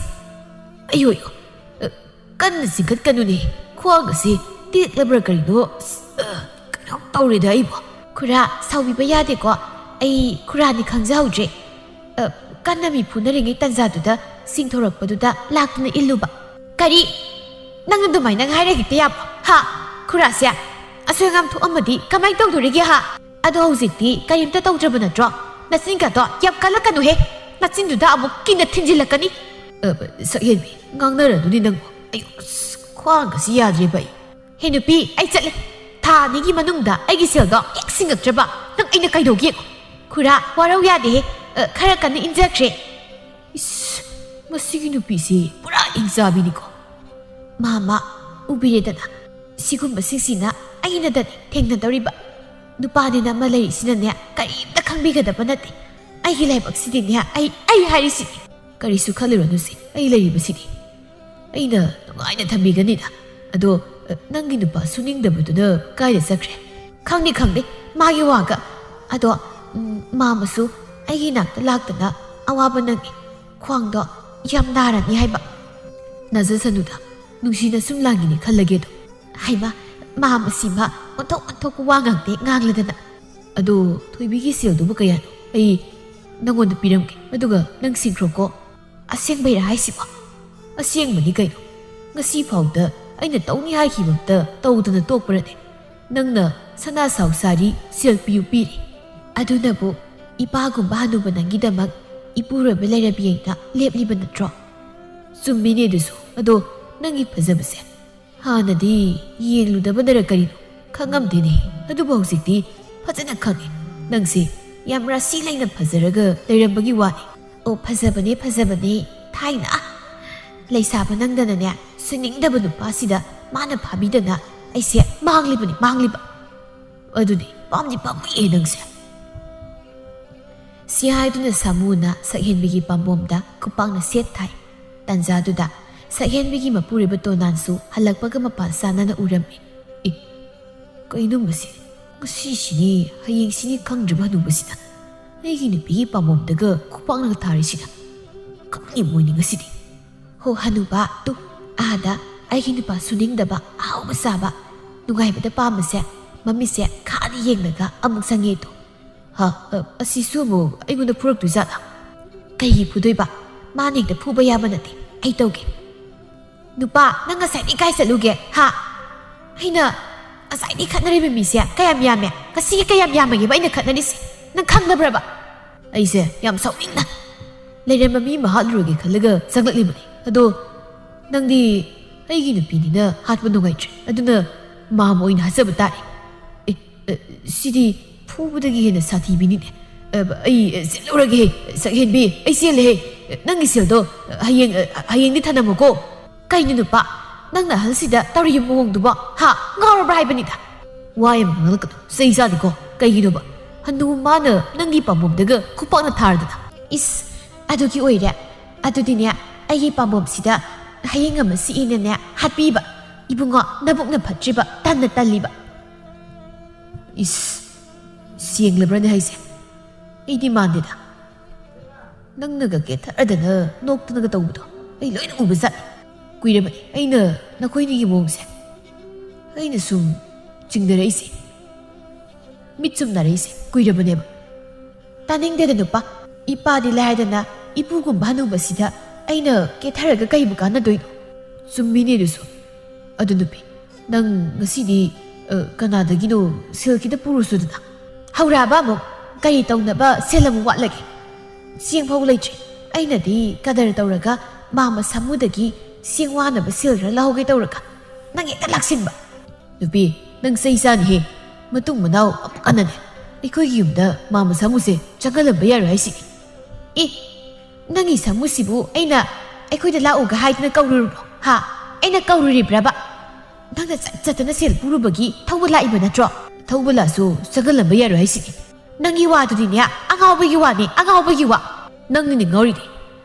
"ꯑꯌꯣ, ꯑꯌꯣ, ꯑ, ꯀꯟꯅ ꯆꯤꯡꯈꯠꯀꯅꯨꯅꯦ꯫ ꯈ꯭ꯋꯥꯡ ꯑꯁꯤ ꯇꯦꯛꯂꯕ꯭ꯔꯥ ꯀꯔꯤꯅꯣ? ꯑꯁ, ꯑ, ꯀꯩꯅꯣꯝ ꯇꯧꯔꯦꯗ ꯑꯩꯕꯨ꯫" "ꯈꯨꯔꯥ, ꯁꯥꯎꯕꯤꯕ ꯌꯥꯗꯦꯀꯣ꯫ ꯑꯩ ꯈꯨꯔꯥꯅꯤ ꯈꯪꯖꯍꯧꯗ꯭ꯔꯦ꯫ ꯑ, ꯀꯟꯅ ꯃꯤ ꯐꯨꯅꯔꯤꯉꯩ ꯇꯟꯖꯥꯗꯨꯗ ꯆꯤꯡꯊꯣꯔꯛꯄꯗꯨꯗ ꯂꯥꯛꯇꯨꯅ ꯏꯜꯂꯨꯕ꯫" "ꯀꯔꯤ? ꯅꯪ ꯑꯗꯨꯃꯥꯏꯅ ꯍꯥꯏꯔ ꯍꯦꯛꯇ ꯌꯥꯕ꯭ꯔꯣ? ꯍꯥ? ꯈꯨꯔꯥꯁꯦ ꯑꯁꯣꯏ ꯑꯉꯥꯝ ꯊꯣꯛꯑꯝꯃꯗꯤ ꯀꯃꯥꯏꯅ ꯇꯧꯗꯣꯔꯤꯒꯦ, ꯍꯥ? ꯑꯗꯣ ꯍꯧꯖꯤꯛꯇꯤ ꯀꯔꯤꯝꯇ ꯇꯧꯗ꯭ꯔꯕ ꯅꯠꯇ꯭ꯔꯣ? ꯅꯆꯤꯟꯒꯗꯣ ꯌꯥꯝ ꯀꯜꯂꯛꯀꯅꯨꯍꯦ꯫ ꯅꯆꯤꯟꯗꯨꯗ ꯑꯃꯨꯛ ꯀꯤꯟꯅ ꯊꯤꯟꯖꯤꯜꯂꯛꯀꯅꯤ꯫" "ꯑ, ꯁꯛꯍꯦꯟꯕꯤ, ꯉꯥꯡꯅꯔꯅꯨꯅꯦ ꯅꯪꯕꯨ꯫ ꯑꯩ, ꯑꯁ, ꯈ꯭ꯋꯥꯡꯒꯁꯤ ꯌꯥꯗ꯭ꯔꯦꯕ ꯑꯩ꯫" "ꯍꯦ ꯅꯨꯄꯤ, ꯑꯩ ꯆꯠꯂꯦ꯫ ꯊꯥ ꯑꯅꯤꯒꯤ ꯃꯅꯨꯡꯗ ꯑꯩꯒꯤ ꯁꯦꯜꯗꯣ ꯍꯦꯛ ꯁꯤꯡꯉꯛꯇ꯭ꯔꯕ ꯅꯪ ꯑꯩꯅ ꯀꯩꯗꯧꯒꯦ ꯌꯦꯡꯉꯣ꯫" "ꯈꯨꯔꯥ, ꯋꯥꯔꯧ ꯌꯥꯗꯦꯍꯦ꯫ ꯑ, ꯈꯔ ꯀꯟꯅ ꯏꯟꯖꯈ꯭ꯔꯦ꯫" ꯏꯁ, ꯃꯁꯤꯒꯤ ꯅꯨꯄꯤꯁꯤ ꯄꯨꯔꯥ ꯍꯤꯡꯆꯥꯕꯤꯅꯤꯀꯣ꯫ "ꯃꯥꯃ, ꯎꯕꯤꯔꯦꯗꯅ, ꯁꯤꯒꯨꯝꯕꯁꯤꯡꯁꯤꯅ ꯑꯩꯅꯗꯅꯤ ꯊꯦꯡꯅꯗꯧꯔꯤꯕ꯫ ꯅꯨꯄꯥꯅꯦꯅ ꯑꯃ ꯂꯩꯔꯤꯁꯤꯅꯅꯦ ꯀꯔꯤꯝꯇ ꯈꯪꯕꯤꯒꯗꯕ ꯅꯠꯇꯦ꯫ ꯑꯩꯒꯤ ꯂꯥꯏꯕꯛꯁꯤꯗꯤꯅꯦ, ꯑꯩ, ꯑꯩ ꯍꯥꯏꯔꯤꯁꯤꯅꯤ꯫ ꯀꯔꯤꯁꯨ ꯈꯜꯂꯨꯔꯅꯨꯁꯦ, ꯑꯩ ꯂꯩꯔꯤꯕꯁꯤꯗꯤ꯫ ꯑꯩꯅ ꯅꯨꯡꯉꯥꯏꯅ ꯊꯝꯕꯤꯒꯅꯤꯗ꯫ ꯑꯗꯣ, "ꯅꯪꯒꯤ ꯅꯨꯄꯥ ꯁꯨꯅꯤꯡꯗꯕꯗꯨꯅ ꯀꯥꯏꯗ ꯆꯠꯈ꯭ꯔꯦ?" "ꯈꯪꯗꯦ, ꯈꯪꯗꯦ, ꯃꯥꯒꯤ ꯋꯥꯒ꯫ ꯑꯗꯣ, ꯎꯝ, ꯃꯥꯃꯁꯨ ꯑꯩꯒꯤ ꯅꯥꯛꯇ ꯂꯥꯛꯇꯅ ꯑꯋꯥꯕ ꯅꯪꯉꯤ꯫ ꯈ꯭ꯋꯥꯡꯗꯣ ꯌꯥꯝ ꯅꯥꯔꯅꯤ ꯍꯥꯏꯕ꯫" "ꯅꯥꯖꯁꯅꯨꯗ, ꯅꯨꯡꯁꯤꯅ ꯁꯨꯝ ꯂꯥꯡꯉꯤꯅꯤ ꯈꯜꯂꯒꯦ ꯑꯗꯣ꯫" "ꯍꯩꯃꯥ, ꯃꯥ ꯃꯁꯤꯃ ꯑꯣꯟꯊꯣꯛ ꯑꯣꯟꯊꯣꯛꯄ ꯋꯥ ꯉꯥꯡꯗꯦ, ꯉꯥꯡꯂꯗꯅ꯫" "ꯑꯗꯣ ꯊꯣꯏꯕꯤꯒꯤ ꯁꯦꯜꯗꯨꯕꯨ ꯀꯌꯥꯅꯣ? ꯑꯩ ꯅꯪꯉꯣꯟꯗ ꯄꯤꯔꯝꯒꯦ, ꯑꯗꯨꯒ ꯅꯪ ꯁꯤꯡꯈ꯭ꯔꯣꯀꯣ꯫" "ꯑꯁꯦꯡꯕꯩꯔꯥ ꯍꯥꯏꯁꯤꯕꯣ?" "ꯑꯁꯦꯡꯕꯅꯤ ꯀꯩꯅꯣ꯫ ꯉꯁꯤ ꯐꯥꯎꯗ ꯑꯩꯅ ꯇꯧꯅꯤ ꯍꯥꯏꯈꯤꯕ ꯑꯝꯇ ꯇꯧꯗꯅ ꯇꯣꯛꯄ꯭ꯔꯅꯦ? ꯅꯪꯅ ꯁꯅꯥ ꯁꯥꯎ ꯁꯥꯔꯤ, ꯁꯦꯜ ꯄꯤꯌꯨ ꯄꯤꯔꯤ꯫ ꯑꯗꯨꯅꯕꯨ ꯏꯄꯥꯒꯨꯝꯕ ꯍꯅꯨꯕ ꯅꯪꯒꯤꯗꯃꯛ ꯏꯄꯨꯔꯣꯏꯕ ꯂꯩꯔꯕꯤ ꯑꯩꯅ ꯂꯦꯞꯂꯤꯕ ꯅꯠꯇ꯭ꯔꯣ?" "ꯆꯨꯝꯃꯤꯅꯦ ꯑꯗꯨꯁꯨ꯫ ꯑꯗꯣ ꯅꯪꯒꯤ ꯐꯖꯕꯁꯦ ꯍꯥꯟꯅꯗꯤ ꯌꯦꯡꯂꯨꯗꯕꯅꯔ ꯀꯔꯤꯅꯣ ꯈꯪꯉꯝꯗꯦꯅꯦ꯫ ꯑꯗꯨꯕꯨ ꯍꯧꯖꯤꯛꯇꯤ ꯐꯖꯅ ꯈꯪꯉꯦ꯫ ꯅꯪꯁꯦ ꯌꯥꯝ ꯔꯥꯁꯤ ꯂꯩꯅ ꯐꯖꯔꯒ ꯂꯩꯔꯝꯕꯒꯤ ꯋꯥꯅꯤ꯫" "ꯑꯣ, ꯐꯖꯕꯅꯦ, ꯐꯖꯕꯅꯦ꯫ ꯊꯥꯏꯅ ꯂꯩꯁꯥꯕ ꯅꯪꯗꯅꯅꯦ, ꯁꯨꯅꯤꯡꯗꯕ ꯅꯨꯄꯥꯁꯤꯗ ꯃꯥꯅ ꯐꯥꯕꯤꯗꯅ ꯑꯩꯁꯦ ꯃꯥꯡꯂꯤꯕꯅꯤ, ꯃꯥꯡꯂꯤꯕ꯫ ꯑꯗꯨꯅꯤ, ꯄꯥꯝꯗꯤ ꯄꯥꯝꯃꯨꯏꯌꯦ ꯅꯪꯁꯦ꯫" ꯁꯤ ꯍꯥꯏꯗꯨꯅ ꯁꯥꯃꯨꯅ ꯁꯛꯍꯦꯟꯕꯤꯒꯤ ꯄꯥꯝꯕꯣꯝꯗ ꯈꯨꯄꯥꯛꯅ ꯁꯦꯠ ꯊꯥꯏ꯫ ꯇꯥꯟꯖꯥꯗꯨꯗ ꯁꯛꯍꯦꯟꯕꯤꯒꯤ ꯃꯄꯨꯔꯣꯏꯕ ꯇꯣꯅꯥꯟꯁꯨ ꯍꯜꯂꯛꯄꯒ ꯃꯄꯥ ꯆꯥꯅꯅ ꯎꯔꯝꯃꯤ꯫ "ꯑꯦ, ꯀꯩꯅꯣ ꯃꯁꯤ? ꯉꯁꯤꯁꯤꯅꯤ ꯍꯌꯦꯡꯁꯤꯅꯤ ꯈꯪꯗ꯭ꯔꯤꯕ ꯍꯅꯨꯕꯁꯤꯅ ꯑꯩꯒꯤ ꯅꯨꯄꯤꯒꯤ ꯄꯥꯝꯕꯣꯝꯗꯒ ꯈꯨꯄꯥꯛꯅꯒ ꯊꯥꯔꯤꯁꯤꯅ? ꯀꯞꯅꯤ ꯃꯣꯏꯅꯤ ꯉꯁꯤꯗꯤ꯫" "ꯍꯣ ꯍꯅꯨꯕ, ꯇꯨ, ꯑꯥꯗ ꯑꯩꯒꯤ ꯅꯨꯄꯥ ꯁꯨꯅꯤꯡꯗꯕ ꯑꯍꯥꯎꯕ ꯆꯥꯕ, ꯅꯨꯡꯉꯥꯏꯕꯗ ꯄꯥꯝꯕꯁꯦ, ꯃꯃꯤꯠꯁꯦ ꯈꯥꯗ ꯌꯦꯡꯂꯒ ꯑꯃꯨꯛ ꯆꯪꯉꯦ ꯇꯨ꯫" "ꯍꯥ? ꯑ, ꯑꯁꯤꯁꯨ ꯑꯃꯨꯛ ꯑꯩꯉꯣꯟꯗ ꯐꯨꯔꯛꯇꯣꯏꯖꯥꯠꯂꯥ?" "ꯀꯩꯒꯤ ꯐꯨꯗꯣꯏꯕ? ꯃꯥꯅ ꯍꯦꯛꯇ ꯐꯨꯕ ꯌꯥꯕ ꯅꯠꯇꯦ꯫ ꯑꯩ ꯇꯧꯒꯦ꯫" "ꯅꯨꯄꯥ, ꯅꯪ ꯉꯁꯥꯏꯗꯤ ꯀꯥꯏ ꯆꯠꯂꯨꯒꯦ, ꯍꯥ? ꯑꯩꯅ ꯉꯁꯥꯏꯗꯤ ꯈꯠꯅꯔꯤꯕ ꯃꯤꯁꯦ ꯀꯌꯥꯝ ꯌꯥꯝꯃꯦ? ꯉꯁꯤꯒꯤ ꯀꯌꯥꯝ ꯌꯥꯝꯃꯒꯦꯕ ꯑꯩꯅ ꯈꯠꯅꯔꯤꯁꯦ? ꯅꯪ ꯈꯪꯗꯕ꯭ꯔꯕ?" "ꯑꯩꯁꯦ ꯌꯥꯝ ꯁꯥꯎꯅꯤꯡꯅ ꯂꯩꯔꯝꯕ ꯃꯤ ꯑꯃ ꯍꯥꯠꯂꯨꯔꯒꯦ ꯈꯜꯂꯒ ꯆꯪꯂꯛꯂꯤꯕꯅꯤ꯫ ꯑꯗꯣ ꯅꯪꯗꯤ ꯑꯩꯒꯤ ꯅꯨꯄꯤꯅꯤꯅ ꯍꯥꯠꯄ ꯅꯨꯡꯉꯥꯏꯇ꯭ꯔꯦ, ꯑꯗꯨꯅ ꯃꯥꯝꯃ ꯑꯣꯏꯅ ꯍꯥꯠꯆꯕ ꯇꯥꯔꯦ꯫" "ꯑꯦ, ꯑ, ꯁꯤꯗꯤ ꯐꯨꯕꯗꯒꯤ ꯍꯦꯟꯅ ꯁꯥꯊꯤꯕꯤꯅꯤꯅꯦ꯫ ꯑ, ꯑꯩ, ꯑ, ꯆꯦꯜꯂꯨꯔꯒꯦꯍꯦ, ꯁꯛꯍꯦꯟꯕꯤ, ꯑꯩ ꯆꯦꯜꯂꯦꯍꯦ꯫ ꯅꯪꯒꯤ ꯁꯦꯜꯗꯣ, ꯑ, ꯍꯌꯦꯡ, ꯑ, ꯍꯌꯦꯡꯗꯤ ꯊꯅꯝꯃꯨꯀꯣ꯫" "ꯀꯩꯅꯣ ꯅꯨꯄꯥ, ꯅꯪꯅ ꯑꯍꯜꯁꯤꯗ ꯇꯧꯔꯤꯕ ꯃꯑꯣꯡꯗꯨꯕꯣ? ꯍꯥ? ꯉꯥꯎꯔꯕ꯭ꯔꯥ ꯍꯥꯏꯕꯅꯤꯗ?" "ꯋꯥ ꯌꯥꯝ ꯉꯥꯡꯂꯛꯀꯅꯨ, ꯆꯩ ꯆꯥꯅꯤꯀꯣ꯫ ꯀꯩꯒꯤꯅꯣꯕ? ꯍꯅꯨ ꯃꯥꯅ ꯅꯪꯒꯤ ꯄꯥꯝꯕꯣꯝꯗꯒ ꯈꯨꯄꯥꯛꯅ ꯊꯥꯔꯗꯅ?" "ꯏꯁ, ꯑꯗꯨꯒꯤ ꯑꯣꯏꯔꯦ꯫ ꯑꯗꯨꯗꯤꯅꯦ, ꯑꯩꯒꯤ ꯄꯥꯝꯕꯣꯝꯁꯤꯗ ꯍꯌꯦꯡ ꯑꯃ ꯁꯤꯛꯏꯅꯅꯦ ꯍꯥꯠꯄꯤꯕ꯫ ꯏꯕꯨꯡꯉꯣ, ꯅꯕꯨꯛꯅ ꯐꯠꯇ꯭ꯔꯤꯕ, ꯇꯟꯅ ꯇꯜꯂꯤꯕ꯫ ꯏꯁ, ꯁꯦꯡꯂꯕ꯭ꯔꯅꯦ ꯍꯥꯏꯁꯦ? ꯑꯩꯗꯤ ꯃꯥꯟꯗꯦꯗ꯫ ꯅꯪꯅꯒ ꯀꯦꯊꯔꯗꯅ ꯅꯣꯛꯇꯅꯒ ꯇꯧꯕꯗꯣ ꯑꯩ ꯂꯣꯏꯅ ꯎꯕꯖꯥꯠꯅꯤ꯫ ꯀꯨꯏꯔꯕꯅꯤ ꯑꯩꯅ ꯅꯈꯣꯏꯅꯤꯒꯤ ꯃꯑꯣꯡꯁꯦ, ꯑꯩꯅ ꯁꯨꯝ ꯆꯤꯡꯅꯔꯛꯏꯁꯦ, ꯃꯤꯠ ꯆꯨꯝꯅꯔꯛꯏꯁꯦ ꯀꯨꯏꯔꯕꯅꯦꯕ꯫ ꯇꯥꯅꯤꯡꯗꯦꯗ ꯅꯨꯄꯥ, ꯏꯄꯥꯗꯤ ꯂꯥꯏꯔꯗꯅ ꯏꯄꯨꯒꯨꯝꯕ ꯍꯅꯨꯕꯁꯤꯗ ꯑꯩꯅ ꯀꯦꯊꯔꯒ ꯀꯩꯕꯨ ꯀꯥꯟꯅꯗꯣꯏꯅꯣ? ꯆꯨꯝꯃꯤꯅꯦ ꯑꯗꯨꯁꯨ꯫ ꯑꯗꯨ ꯅꯨꯄꯤ, ꯅꯪ ꯉꯁꯤꯗꯤ, ꯑ, ꯀꯅꯥꯗꯒꯤꯅꯣ ꯁꯦꯜ ꯈꯤꯇ ꯄꯨꯔꯨꯁꯨꯗꯅ? ꯍꯧꯔꯛꯑꯕ ꯑꯃꯨꯛ? ꯀꯔꯤ ꯇꯧꯅꯕ ꯁꯦꯜ ꯑꯃꯨꯛ ꯋꯥꯠꯂꯒꯦ? ꯆꯦꯡ ꯐꯥꯎ ꯂꯩꯇ꯭ꯔꯤ꯫ ꯑꯩꯅꯗꯤ ꯀꯗꯔ ꯇꯧꯔꯒ ꯃꯥꯃ ꯁꯥꯃꯨꯗꯒꯤ ꯆꯦꯡ ꯋꯥꯅꯕ ꯁꯦꯜ ꯈꯔ ꯂꯧꯍꯧꯒꯦ ꯇꯧꯔꯒ ꯅꯪ ꯍꯦꯛꯇ ꯂꯥꯛꯁꯤꯟꯕ꯫ ꯅꯨꯄꯤ, ꯅꯪ ꯆꯩ ꯆꯥꯅꯤꯍꯦ꯫ ꯃꯇꯨꯡ ꯃꯅꯥꯎ ꯑꯃꯨꯛ ꯍꯟꯅꯅꯦ ꯑꯩꯈꯣꯏꯒꯤ ꯌꯨꯝꯗ ꯃꯥꯃ ꯁꯥꯃꯨꯁꯦ ꯆꯪꯍꯜꯂꯝꯕ ꯌꯥꯔꯣꯏ ꯍꯥꯏꯁꯤꯅꯤ꯫ ꯑꯦ, ꯅꯪꯒꯤ ꯁꯥꯃꯨꯁꯤꯕꯨ ꯑꯩꯅ ꯑꯩꯈꯣꯏꯗ ꯂꯥꯛꯎꯒ ꯍꯥꯏꯗꯅ ꯀꯧꯔꯨꯔꯕ꯭ꯔꯣ? ꯍꯥ? ꯑꯩꯅ ꯀꯧꯔꯨꯔꯤꯕ꯭ꯔꯕ? ꯅꯪꯅ ꯆꯠ ꯆꯠꯇꯅ ꯁꯦꯜ ꯄꯨꯔꯨꯕꯒꯤ ꯊꯧꯕ ꯂꯥꯛꯏꯕ ꯅꯠꯇ꯭ꯔꯣ? ꯊꯧꯕ ꯂꯥꯛꯑꯁꯨ ꯆꯪꯍꯜꯂꯝꯕ ꯌꯥꯔꯣꯏ ꯍꯥꯏꯁꯤꯅꯤ꯫ ꯅꯪꯒꯤ ꯋꯥꯗꯨꯗꯤꯅꯦ, ꯑꯉꯥꯎꯕꯒꯤ ꯋꯥꯅꯤ, ꯑꯉꯥꯎꯕꯒꯤ ꯋꯥ꯫ ꯅꯪꯅꯤꯅꯦ ꯉꯥꯎꯔꯤꯗꯤ꯫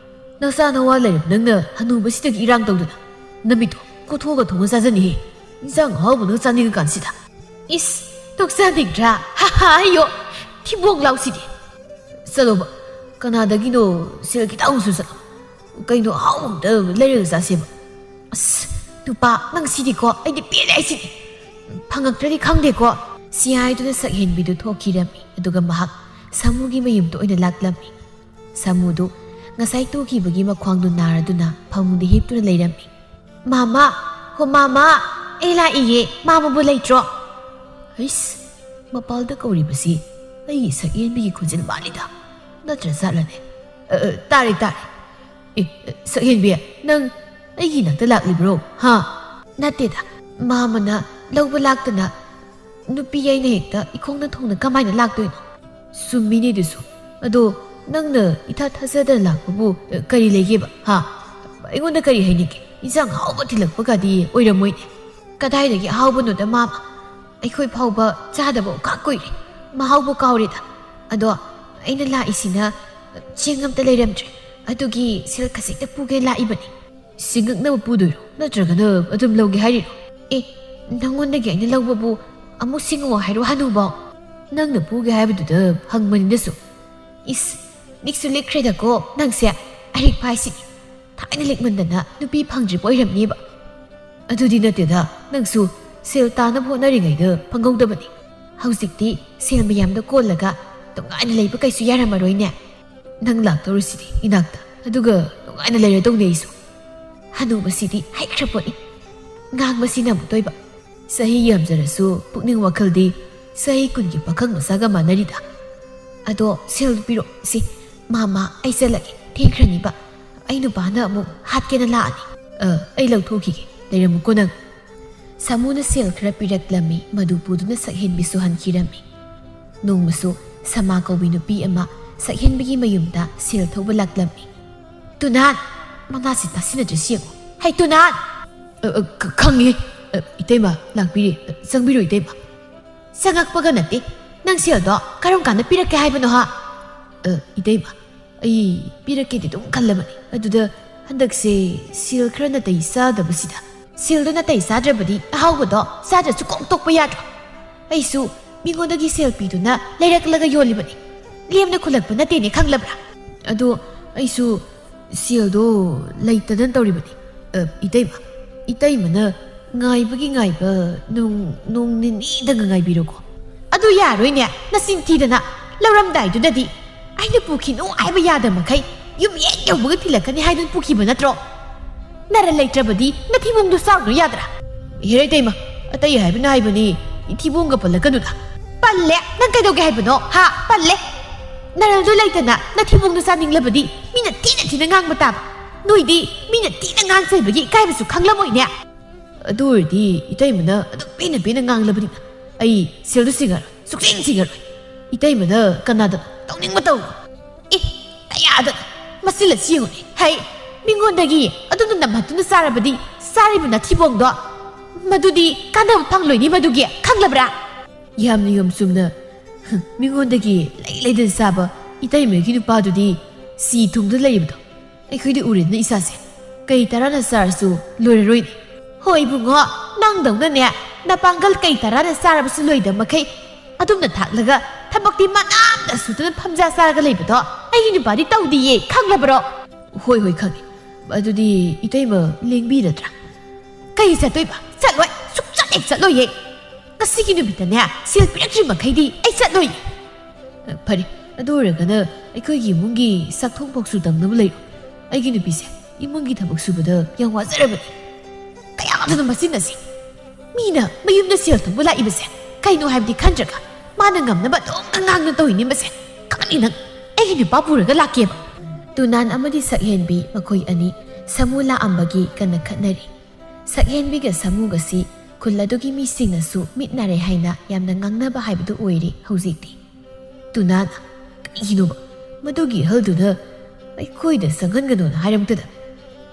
ꯅꯆꯥ ꯅꯋꯥ ꯂꯩꯔꯕ ꯅꯪꯅ ꯍꯅꯨꯕꯁꯤꯗꯒꯤ ꯏꯔꯥꯡ ꯇꯧꯗꯅ ꯅꯃꯤꯠꯇꯣ ꯀꯣꯊꯣꯛꯑꯒ ꯊꯣꯡꯉ ꯆꯥꯖꯅꯤꯍꯦ꯫ ꯏꯟꯁꯥꯡ ꯑꯍꯥꯎꯕ ꯅꯪ ꯆꯥꯅꯤꯡꯉꯀꯥꯟꯁꯤꯗ꯫ ꯏꯁ, ꯇꯣꯛꯆꯅꯤꯡꯗ꯭ꯔꯥ? ꯍꯥ ꯍꯥ, ꯑꯌꯣ! ꯊꯤꯕꯣꯡ ꯂꯥꯎꯁꯤꯗꯤ꯫ ꯆꯠꯂꯣꯕ, ꯀꯅꯥꯗꯒꯤꯅꯣ ꯁꯦꯜ ꯈꯤꯇꯪꯁꯨ ꯆꯠꯂꯣ꯫ ꯀꯩꯅꯣ ꯑꯍꯥꯎꯕ ꯑꯝꯇ ꯂꯩꯔꯒ ꯆꯥꯁꯦꯕ꯫ ꯑꯁ, ꯅꯨꯄꯥ, ꯅꯪ ꯁꯤꯗꯤꯀꯣ, ꯑꯩꯗꯤ ꯄꯦꯜꯂꯦ ꯍꯥꯏꯁꯤꯗꯤ꯫ ꯐꯪꯉꯛꯇ꯭ꯔꯗꯤ ꯈꯪꯗꯦꯀꯣ꯫ ꯁꯤ ꯍꯥꯏꯗꯨꯅ ꯁꯛꯍꯦꯟꯕꯤꯗꯨ ꯊꯣꯛꯈꯤꯔꯝꯃꯤ, ꯑꯗꯨꯒ ꯃꯍꯥꯛ ꯁꯥꯃꯨꯒꯤ ꯃꯌꯨꯝꯗ ꯑꯣꯏꯅ ꯂꯥꯛꯂꯝꯃꯤ꯫ ꯁꯥꯃꯨꯗꯨ ꯉꯁꯥꯏ ꯇꯨꯈꯤꯕꯒꯤ ꯃꯈ꯭ꯋꯥꯡꯗꯨ ꯅꯥꯔꯗꯨꯅ ꯐꯃꯨꯡꯗ ꯍꯤꯞꯇꯨꯅ ꯂꯩꯔꯝꯃꯤ꯫ "ꯃꯥꯃꯥ, ꯍꯣ ꯃꯥꯃꯥ, ꯑꯩ ꯂꯥꯛꯏꯌꯦ, ꯃꯥꯃꯥꯕꯨ ꯂꯩꯇ꯭ꯔꯣ?" ꯍꯩꯁ, ꯃꯄꯥꯜꯗ ꯀꯧꯔꯤꯕꯁꯤ ꯑꯩꯒꯤ ꯁꯛꯍꯦꯟꯕꯤꯒꯤ ꯈꯣꯟꯖꯦꯜ ꯃꯥꯜꯂꯤꯗ꯫ ꯅꯠꯇ꯭ꯔ ꯖꯥꯠꯂꯅꯦ? ꯑ, ꯑ, ꯇꯥꯔꯦ, ꯇꯥꯔꯦ꯫ ꯑꯦ, ꯁꯛꯍꯦꯟꯕꯤ, ꯅꯪ ꯑꯩꯒꯤ ꯅꯥꯛꯇ ꯂꯥꯛꯂꯤꯕ꯭ꯔꯣ? ꯍꯥ? ꯅꯠꯇꯦꯗ, ꯃꯥꯃꯅ ꯂꯧꯕ ꯂꯥꯛꯇꯅ ꯅꯨꯄꯤ ꯑꯩꯅ ꯍꯦꯛꯇ ꯏꯈꯣꯡꯅ ꯊꯣꯡꯅ ꯀꯃꯥꯏꯅ ꯂꯥꯛꯇꯣꯏꯅꯣ? ꯆꯨꯝꯃꯤꯅꯦ ꯑꯗꯨꯁꯨ꯫ ꯑꯗꯣ ꯅꯪꯅ ꯏꯊꯥ ꯊꯥꯖꯗꯅ ꯂꯥꯛꯄꯕꯨ, ꯑ, ꯀꯔꯤ ꯂꯩꯒꯦꯕ? ꯍꯥ? ꯑꯩꯉꯣꯟꯗ ꯀꯔꯤ ꯍꯥꯏꯅꯤꯡꯒꯦ? ꯏꯟꯁꯥꯡ ꯑꯍꯥꯎꯕ ꯊꯤꯜꯂꯛꯄꯒꯗꯤ ꯑꯣꯏꯔꯝꯃꯣꯏꯅꯦ꯫ ꯀꯗꯥꯏꯗꯒꯤ ꯑꯍꯥꯎꯕꯅꯣꯗ ꯃꯥꯃ? ꯑꯩꯈꯣꯏ ꯐꯥꯎꯕ ꯆꯥꯗꯕ ꯑꯣꯀꯥ ꯀꯨꯏꯔꯦ꯫ ꯃꯍꯥꯎꯕꯨ ꯀꯥꯎꯔꯦꯗ꯫ ꯑꯗꯣ ꯑꯩꯅ ꯂꯥꯛꯏꯁꯤꯅ ꯆꯦꯡ ꯑꯝꯇ ꯂꯩꯔꯝꯗ꯭ꯔꯦ꯫ ꯑꯗꯨꯒꯤ ꯁꯦꯜ ꯈꯖꯤꯛꯇ ꯄꯨꯒꯦ ꯂꯥꯛꯏꯕꯅꯤ꯫ ꯁꯤꯡꯉꯛꯅꯕ ꯄꯨꯗꯣꯏꯔꯣ? ꯅꯠꯇ꯭ꯔꯒꯅ ꯑꯗꯨꯝ ꯂꯧꯒꯦ ꯍꯥꯏꯔꯤꯔꯣ? ꯑꯦ, ꯅꯪꯉꯣꯟꯗꯒꯤ ꯑꯩꯅ ꯂꯧꯕꯕꯨ ꯑꯃꯨꯛ ꯁꯤꯡꯉꯛꯑꯣ ꯍꯥꯏꯔꯣ ꯍꯅꯨꯕꯧ? ꯅꯪꯅ ꯄꯨꯒꯦ ꯍꯥꯏꯕꯗꯨꯗ ꯍꯪꯕꯅꯤꯗꯁꯨ꯫ ꯏꯁ, ꯂꯤꯛꯁꯨ ꯂꯤꯛꯈ꯭ꯔꯦꯗꯀꯣ ꯅꯪꯁꯦ꯫ ꯑꯔꯤꯛꯄ ꯍꯥꯏꯁꯤꯗꯤ ꯊꯥꯏꯅ ꯂꯤꯛꯃꯟꯗꯅ ꯅꯨꯄꯤ ꯐꯪꯗ꯭ꯔꯤꯕ ꯑꯣꯏꯔꯝꯅꯦꯕ꯫ ꯑꯗꯨꯗꯤ ꯅꯠꯇꯦꯗ, ꯅꯪꯁꯨ ꯁꯦꯜ ꯇꯥꯅꯕ ꯍꯣꯠꯅꯔꯤꯉꯩꯗ ꯐꯪꯍꯧꯗꯕꯅꯤ꯫ ꯍꯧꯖꯤꯛꯇꯤ ꯁꯦꯜ ꯃꯌꯥꯝꯗꯣ ꯀꯣꯜꯂꯒ ꯅꯨꯡꯉꯥꯏꯅ ꯂꯩꯕ ꯀꯩꯁꯨ ꯌꯥꯔꯝꯃꯔꯣꯏꯅꯦ꯫ ꯅꯪ ꯂꯥꯛꯇꯧꯔꯤꯁꯤꯗꯤ ꯏꯅꯥꯛꯇ, ꯑꯗꯨꯒ ꯅꯨꯡꯉꯥꯏꯅ ꯂꯩꯔꯗꯧꯅꯦ ꯑꯩꯁꯨ꯫ ꯍꯅꯨꯕꯁꯤꯗꯤ ꯍꯩꯈ꯭ꯔ ꯄꯣꯠꯅꯤ꯫ ꯉꯥꯡꯕꯁꯤꯅ ꯑꯃꯨꯛꯇꯣꯏꯕ꯫ ꯆꯍꯤ ꯌꯥꯝꯖꯔꯁꯨ ꯄꯨꯛꯅꯤꯡ ꯋꯥꯈꯜꯗꯤ ꯆꯍꯤ ꯀꯨꯟꯒꯤ ꯄꯥꯈꯪ ꯃꯆꯥꯒ ꯃꯥꯟꯅꯔꯤꯗ꯫ ꯑꯗꯣ ꯁꯦꯜ ꯄꯤꯔꯣ ꯁꯤ꯫ ꯃꯥꯃ, ꯑꯩ ꯆꯠꯂꯒꯦ, ꯊꯦꯡꯈ꯭ꯔꯅꯤꯕ꯫ ꯑꯩ ꯅꯨꯄꯥꯅ ꯑꯃꯨꯛ ꯍꯥꯠꯀꯦꯅ ꯂꯥꯛꯑꯅꯤ꯫ ꯑ, ꯑꯩ ꯂꯧꯊꯣꯛꯈꯤꯒꯦ, ꯂꯩꯔꯝꯃꯨꯀꯣ ꯅꯪ꯫ ꯁꯥꯃꯨꯅ ꯁꯦꯜ ꯈꯔ ꯄꯤꯔꯛꯂꯝꯃꯤ, ꯃꯗꯨ ꯄꯨꯗꯨꯅ ꯁꯛꯍꯦꯟꯕꯤꯁꯨ ꯍꯟꯈꯤꯔꯝꯃꯤ꯫ ꯅꯣꯡꯃꯁꯨ ꯁꯃꯥ ꯀꯧꯕꯤ ꯅꯨꯄꯤ ꯑꯃ ꯁꯛꯍꯦꯟꯕꯤꯒꯤ ꯃꯌꯨꯝꯗ ꯁꯦꯜ ꯊꯧꯕ ꯂꯥꯛꯂꯝꯃꯤ꯫ "ꯇꯨꯅꯥꯟ, ꯃꯅꯥꯁꯤ ꯇꯥꯁꯤꯟꯅꯗ꯭ꯔꯁꯤ ꯌꯦꯡꯉꯨ꯫ ꯍꯩ, ꯇꯨꯅꯥꯟ!" "ꯑ, ꯑ, ꯈ-, ꯈꯪꯉꯤ꯫ ꯑ, ꯏꯇꯩꯃ, ꯂꯥꯛꯄꯤꯔꯦ꯫ ꯑ, ꯆꯪꯕꯤꯔꯣ, ꯏꯇꯩꯃ꯫" "ꯆꯪꯉꯛꯄꯒ ꯅꯠꯇꯦ꯫ ꯅꯪ ꯁꯦꯜꯗꯣ ꯀꯔꯝ ꯀꯥꯟꯗ ꯄꯤꯔꯛꯀꯦ ꯍꯥꯏꯕꯅꯣ, ꯍꯥ?" "ꯑ, ꯏꯇꯩꯃ, ꯑꯩ ꯄꯤꯔꯛꯀꯦꯗꯤ ꯑꯗꯨꯝ ꯈꯜꯂꯕꯅꯤ꯫ ꯑꯗꯨꯗ ꯍꯟꯗꯛꯁꯦ ꯁꯦꯜ ꯈꯔ ꯅꯥꯇꯩ ꯆꯥꯗꯕꯁꯤꯗ꯫" "ꯁꯦꯜꯗꯣ ꯅꯥꯇꯩ ꯆꯥꯗ꯭ꯔꯕꯗꯤ ꯑꯍꯥꯎꯕꯗꯣ ꯆꯥꯗ꯭ꯔꯁꯨ ꯀꯣꯛ ꯇꯣꯛꯄ ꯌꯥꯗ꯭ꯔꯣ? ꯑꯩꯁꯨ ꯃꯤꯉꯣꯟꯗꯒꯤ ꯁꯦꯜ ꯄꯤꯗꯨꯅ ꯂꯩꯔꯛꯂꯒ ꯌꯣꯜꯂꯤꯕꯅꯤ꯫ ꯂꯦꯝꯅ ꯈꯨꯜꯂꯛꯄ ꯅꯠꯇꯦꯅꯦ, ꯈꯪꯂꯕ꯭ꯔꯥ?" "ꯑꯗꯣ ꯑꯩꯁꯨ ꯁꯦꯜꯗꯣ ꯂꯩꯇꯗꯅ ꯇꯧꯔꯤꯕꯅꯤ꯫" "ꯑ, ꯏꯇꯩꯃ, ꯏꯇꯩꯃꯅ ꯉꯥꯏꯕꯒꯤ ꯉꯥꯏꯕ ꯅꯣꯡ, ꯅꯣꯡ ꯅꯤꯅꯤꯗꯪꯒ ꯉꯥꯏꯕꯤꯔꯣꯀꯣ꯫" "ꯑꯗꯨ ꯌꯥꯔꯣꯏꯅꯦ, ꯅꯆꯤꯟ ꯊꯤꯗꯅ꯫ ꯂꯧꯔꯝꯗꯥꯏꯗꯨꯗꯗꯤ ꯑꯩꯅ ꯄꯨꯈꯤꯅꯨ ꯍꯥꯏꯕ ꯌꯥꯗꯕ ꯃꯈꯩ ꯌꯨꯝ ꯍꯦꯛ ꯌꯧꯕꯒ ꯊꯤꯜꯂꯛꯀꯅꯤ ꯍꯥꯏꯗꯨꯅ ꯄꯨꯈꯤꯕ ꯅꯠꯇ꯭ꯔꯣ? ꯅꯔꯟ ꯂꯩꯇ꯭ꯔꯕꯗꯤ ꯅꯊꯤꯕꯣꯡꯗꯣ ꯆꯥꯎꯅ ꯌꯥꯗ꯭ꯔꯥ?" "ꯍꯦꯔꯥ ꯏꯇꯩꯃ, ꯑꯇꯩ ꯍꯥꯏꯕꯅ ꯍꯥꯏꯕꯅꯤ, ꯏꯊꯤꯕꯣꯡꯒ ꯄꯜꯂꯛꯀꯅꯨꯗ꯫" "ꯄꯜꯂꯦ? ꯅꯪ ꯀꯩꯗꯧꯒꯦ ꯍꯥꯏꯕꯅꯣ, ꯍꯥ? ꯄꯜꯂꯦ? ꯅꯔꯟꯗꯣ ꯂꯩꯇꯅ ꯅꯊꯤꯕꯣꯡꯗꯣ ꯆꯥꯅꯤꯡꯂꯕꯗꯤ ꯃꯤꯅ ꯊꯤꯅ ꯊꯤꯅ ꯉꯥꯡꯕ ꯇꯥꯕ꯫ ꯅꯣꯏꯗꯤ ꯃꯤꯅ ꯊꯤꯅ ꯉꯥꯡ ꯆꯩꯕꯒꯤ ꯏꯀꯥꯏꯕꯁꯨ ꯈꯪꯂꯝꯃꯣꯏꯅꯦ꯫" "ꯑꯗꯨ ꯑꯣꯏꯔꯗꯤ ꯏꯇꯩꯃꯅ ꯑꯗꯨꯝ ꯄꯦꯟꯅ ꯄꯦꯟꯅ ꯉꯥꯡꯂꯕꯅꯤꯅ ꯑꯩ ꯁꯦꯜꯗꯨ ꯁꯤꯡꯉꯔꯣꯏ, ꯁꯨꯛꯁꯤꯡ ꯁꯤꯡꯉꯔꯣꯏ꯫ ꯏꯇꯩꯃꯅ ꯀꯅꯥꯗ ꯇꯧꯅꯤꯡꯕ ꯇꯧꯔꯣ꯫" "ꯑꯦ, ꯀꯌꯥꯗ ꯃꯆꯤꯜ ꯑꯁꯤ ꯌꯦꯡꯉꯨꯅꯦ꯫ ꯍꯩ, ꯃꯤꯉꯣꯟꯗꯒꯤ ꯑꯗꯨꯝꯅ ꯅꯝꯍꯠꯇꯨꯅ ꯆꯥꯔꯕꯗꯤ ꯆꯥꯔꯤꯕ ꯅꯊꯤꯕꯣꯡꯗꯣ, ꯃꯗꯨꯗꯤ ꯀꯥꯟꯅꯕ ꯐꯪꯂꯣꯏꯅꯤ ꯃꯗꯨꯒꯤ, ꯈꯪꯂꯕ꯭ꯔꯥ?" "ꯌꯥꯝꯅ ꯌꯥꯝ ꯆꯨꯝꯅ ꯃꯤꯉꯣꯟꯗꯒꯤ ꯂꯩ ꯂꯩꯗꯅ ꯆꯥꯕ ꯏꯇꯩꯃꯒꯤ ꯅꯨꯄꯥꯗꯨꯗꯤ ꯁꯤ ꯊꯨꯡꯗꯨꯅ ꯂꯩꯔꯤꯕꯗꯣ ꯑꯩꯈꯣꯏꯗꯤ ꯎꯔꯦꯗꯅ ꯏꯁꯥꯁꯦ꯫" ꯀꯩ ꯇꯔꯥꯅ ꯆꯥꯔꯁꯨ ꯂꯣꯏꯔꯔꯣꯏꯅꯦ꯫ ꯍꯣꯏ ꯏꯕꯨꯡꯉꯣ, ꯅꯪꯗꯧꯅꯅꯦ ꯅꯄꯥꯡꯒꯜ ꯀꯩ ꯇꯔꯥꯅ ꯆꯥꯔꯕꯁꯨ ꯂꯣꯏꯗꯕ ꯃꯈꯩ ꯑꯗꯨꯝꯅ ꯊꯥꯛꯂꯒ ꯊꯕꯛꯇꯤ ꯃꯅꯥ ꯑꯝꯇ ꯁꯨꯗꯅ ꯐꯝꯖꯥ ꯆꯥꯔꯒ ꯂꯩꯕꯗꯣ ꯑꯩꯒꯤ ꯅꯨꯄꯥꯗꯤ ꯇꯧꯗꯤꯌꯦ, ꯈꯪꯂꯕ꯭ꯔꯣ? ꯍꯣꯏ, ꯍꯣꯏ, ꯈꯪꯉꯦ꯫ ꯑꯗꯨꯗꯤ ꯏꯇꯩꯃ ꯂꯦꯡꯕꯤꯔꯗ꯭ꯔꯥ? ꯀꯩ ꯆꯠꯇꯣꯏꯕ? ꯆꯠꯂꯣꯏ, ꯁꯨꯛꯆꯠ ꯍꯦꯛ ꯆꯠꯂꯣꯏꯌꯦ꯫ ꯉꯁꯤꯒꯤ ꯅꯨꯃꯤꯠꯇꯅꯦ ꯁꯦꯜ ꯄꯤꯔꯛꯇ꯭ꯔꯤ ꯃꯈꯩꯗꯤ ꯑꯩ ꯆꯠꯂꯣꯏ꯫ ꯑ, ꯐꯔꯦ, ꯑꯗꯨ ꯑꯣꯏꯔꯒꯅ ꯑꯩꯈꯣꯏꯒꯤ ꯏꯃꯨꯡꯒꯤ ꯆꯥꯛꯊꯣꯡ ꯐꯥꯎꯁꯨ ꯇꯝꯅꯕ ꯂꯩꯔꯣ꯫ ꯑꯩꯒꯤ ꯅꯨꯄꯤꯁꯦ ꯏꯃꯨꯡꯒꯤ ꯊꯕꯛ ꯁꯨꯕꯗ ꯌꯥꯝ ꯋꯥꯖꯔꯕꯅꯤ꯫ ꯀꯌꯥꯗꯅꯣ ꯃꯆꯤꯟ ꯑꯁꯤ꯫ ꯃꯤꯅ ꯃꯌꯨꯝꯗ ꯁꯦꯜ ꯊꯣꯛꯄ ꯂꯥꯛꯏꯕꯁꯦ ꯀꯩꯅꯣ ꯍꯥꯏꯕꯗꯤ ꯈꯟꯗ꯭ꯔꯒ ꯃꯥꯅ ꯉꯝꯅꯕ ꯑꯗꯨꯝ ꯉꯥꯡꯅ ꯇꯧꯔꯤꯅꯤ ꯃꯁꯦ꯫ ꯈꯪꯉꯅꯤ ꯅꯪ꯫ ꯑꯩꯒꯤ ꯅꯨꯄꯥ ꯄꯨꯔꯒ ꯂꯥꯛꯀꯦꯕ꯫ ꯇꯨꯅꯥꯟ ꯑꯃꯗꯤ ꯁꯛꯍꯦꯟꯕꯤ ꯃꯈꯣꯏ ꯑꯅꯤ ꯁꯥꯃꯨ ꯂꯥꯛꯑꯝꯕꯒꯤ ꯀꯟꯅ ꯈꯠꯅꯔꯤ꯫ ꯁꯛꯍꯦꯟꯕꯤꯒ ꯁꯥꯃꯨꯒꯁꯤ ꯈꯨꯜ ꯑꯗꯨꯒꯤ ꯃꯤꯁꯤꯡꯅꯁꯨ ꯃꯤꯠ ꯅꯥꯔꯦ ꯍꯥꯏꯅ ꯌꯥꯝꯅ ꯉꯥꯡꯅꯕ ꯍꯥꯏꯕꯗꯨ ꯑꯣꯏꯔꯦ ꯍꯧꯖꯤꯛꯇꯤ꯫ ꯇꯨꯅꯥꯅ, "ꯀꯔꯤꯒꯤꯅꯣꯕ ꯃꯗꯨꯒꯤ ꯑꯍꯜꯗꯨꯅ ꯑꯩꯈꯣꯏꯗ ꯆꯪꯍꯟꯒꯅꯣꯅ ꯍꯥꯏꯔꯝꯕꯗꯨꯗ?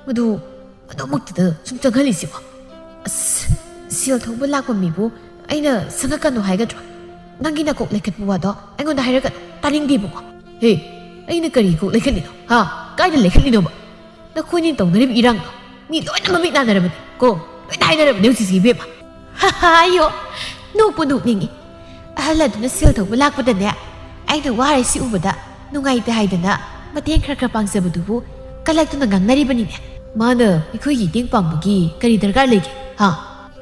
ꯃꯗꯨ, ꯃꯗꯨꯃꯛꯇꯗ ꯁꯨꯝ ꯆꯪꯍꯜꯂꯤꯁꯤꯕꯣ? ꯑꯁ, ꯁꯦꯜ ꯊꯧꯕ ꯂꯥꯛꯄ ꯃꯤꯕꯨ ꯑꯩꯅ ꯆꯪꯉꯛꯀꯅꯨ ꯍꯥꯏꯒꯗ꯭ꯔꯣ? ꯅꯪꯒꯤ ꯅꯀꯣꯛ ꯂꯩꯈꯠꯄ ꯋꯥꯗꯣ ꯑꯩꯉꯣꯟꯗ ꯍꯥꯏꯔꯛꯀꯅꯨ, ꯇꯥꯅꯤꯡꯗꯦ ꯏꯕꯨꯡꯉꯣ꯫ ꯍꯦ, ꯑꯩꯅ ꯀꯔꯤ ꯀꯣꯛ ꯂꯩꯈꯠꯂꯤꯅꯣ? ꯍꯥ? ꯀꯥꯏꯗ ꯂꯩꯈꯠꯂꯤꯅꯣꯕ? ꯅꯈꯣꯏꯅꯤ ꯇꯧꯅꯔꯤꯕ ꯏꯔꯥꯡꯗꯣ ꯃꯤ ꯂꯣꯏꯅ ꯃꯃꯤꯠ ꯅꯥꯅꯔꯕꯅꯤ ꯀꯣ, ꯂꯣꯏꯅ ꯍꯥꯏꯅꯔꯕꯅꯤ ꯍꯧꯖꯤꯛꯁꯤ ꯏꯕꯦꯝꯃ꯫ ꯍꯥ, ꯍꯥ, ꯑꯌꯣ, ꯅꯣꯛꯄꯨ ꯅꯣꯛꯅꯤꯡꯉꯤ꯫ ꯑꯍꯜ ꯑꯗꯨꯅ ꯁꯦꯜ ꯊꯧꯕ ꯂꯥꯛꯄꯗꯅꯦ, ꯑꯩꯅ ꯋꯥꯔꯤꯁꯤ ꯎꯕꯗ ꯅꯨꯡꯉꯥꯏꯇꯦ ꯍꯥꯏꯗꯅ ꯃꯇꯦꯡ ꯈꯔ ꯈꯔ ꯄꯥꯡꯖꯕꯗꯨꯕꯨ ꯀꯂꯛꯇꯨꯅ ꯉꯥꯡꯅꯔꯤꯕꯅꯤꯅꯦ꯫ ꯃꯥꯅ ꯑꯩꯈꯣꯏꯒꯤ ꯃꯇꯦꯡ ꯄꯥꯡꯕꯒꯤ ꯀꯔꯤ ꯗꯔꯀꯥꯔ ꯂꯩꯒꯦ? ꯍꯥ?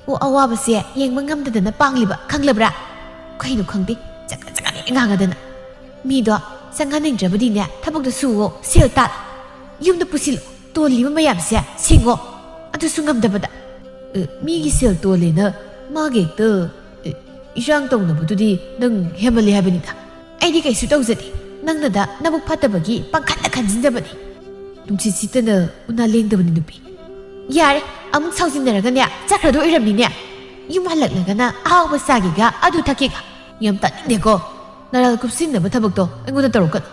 ꯑꯣ, ꯑꯋꯥꯕꯁꯦ ꯌꯦꯡꯕ ꯉꯝꯗꯗꯅ ꯄꯥꯡꯂꯤꯕ, ꯈꯪꯂꯕ꯭ꯔꯥ? ꯀꯩꯅꯣ ꯈꯪꯗꯦ, ꯆꯒꯠ ꯆꯒꯠ ꯍꯦꯛ ꯉꯥꯡꯉꯗꯅ꯫ ꯃꯤꯗꯣ ꯆꯪꯍꯟꯅꯤꯡꯗ꯭ꯔꯕꯗꯤꯅꯦ, ꯊꯕꯛꯇꯣ ꯁꯨꯋꯣ, ꯁꯦꯜ ꯇꯥꯜ, ꯌꯨꯝꯗ ꯄꯨꯁꯤꯜꯂꯣ, ꯇꯣꯜꯂꯤꯕ ꯃꯌꯥꯝꯁꯦ ꯁꯤꯡꯉꯣ꯫ ꯑꯗꯨꯁꯨ ꯉꯝꯗꯕꯗ꯫ ꯑꯦ, ꯃꯤꯒꯤ ꯁꯦꯜ ꯇꯣꯜꯂꯦꯅ ꯃꯥꯒ ꯍꯦꯛꯇ, ꯑꯦ, ꯏꯔꯥꯡ ꯇꯧꯅꯕꯗꯨꯗꯤ ꯅꯪ ꯍꯦꯟꯃꯜꯂꯦ ꯍꯥꯏꯕꯅꯤꯗ꯫ ꯑꯩꯗꯤ ꯀꯩꯁꯨ ꯇꯧꯖꯗꯦ, ꯅꯪꯅꯗ ꯅꯕꯨꯛ ꯐꯠꯇꯕꯒꯤ ꯄꯪꯈꯟꯗ ꯈꯟꯖꯤꯟꯖꯕꯅꯤ꯫ ꯅꯨꯡꯁꯤꯠ ꯁꯤꯠꯇꯅ ꯎꯅꯥ ꯂꯦꯡꯗꯕꯅꯤ ꯅꯨꯄꯤ꯫ ꯌꯥꯔꯦ, ꯑꯃꯨꯛ ꯁꯥꯎꯖꯤꯟꯅꯔꯒꯅꯦ ꯆꯠꯈ꯭ꯔꯗꯣꯏ ꯑꯣꯏꯔꯝꯅꯤꯅꯦ꯫ ꯌꯨꯝ ꯍꯜꯂꯛꯂꯒꯅ ꯑꯍꯥꯎꯕ ꯆꯥꯒꯦꯒ ꯑꯗꯨ ꯊꯛꯀꯦꯒ꯫ ꯌꯥꯝ ꯇꯥꯅꯤꯡꯗꯦꯀꯣ꯫ ꯅꯔꯥꯜ ꯀꯨꯞꯁꯤꯟꯅꯕ ꯊꯕꯛꯇꯣ ꯑꯩꯉꯣꯟꯗ ꯇꯧꯔꯛꯀꯅꯨ꯫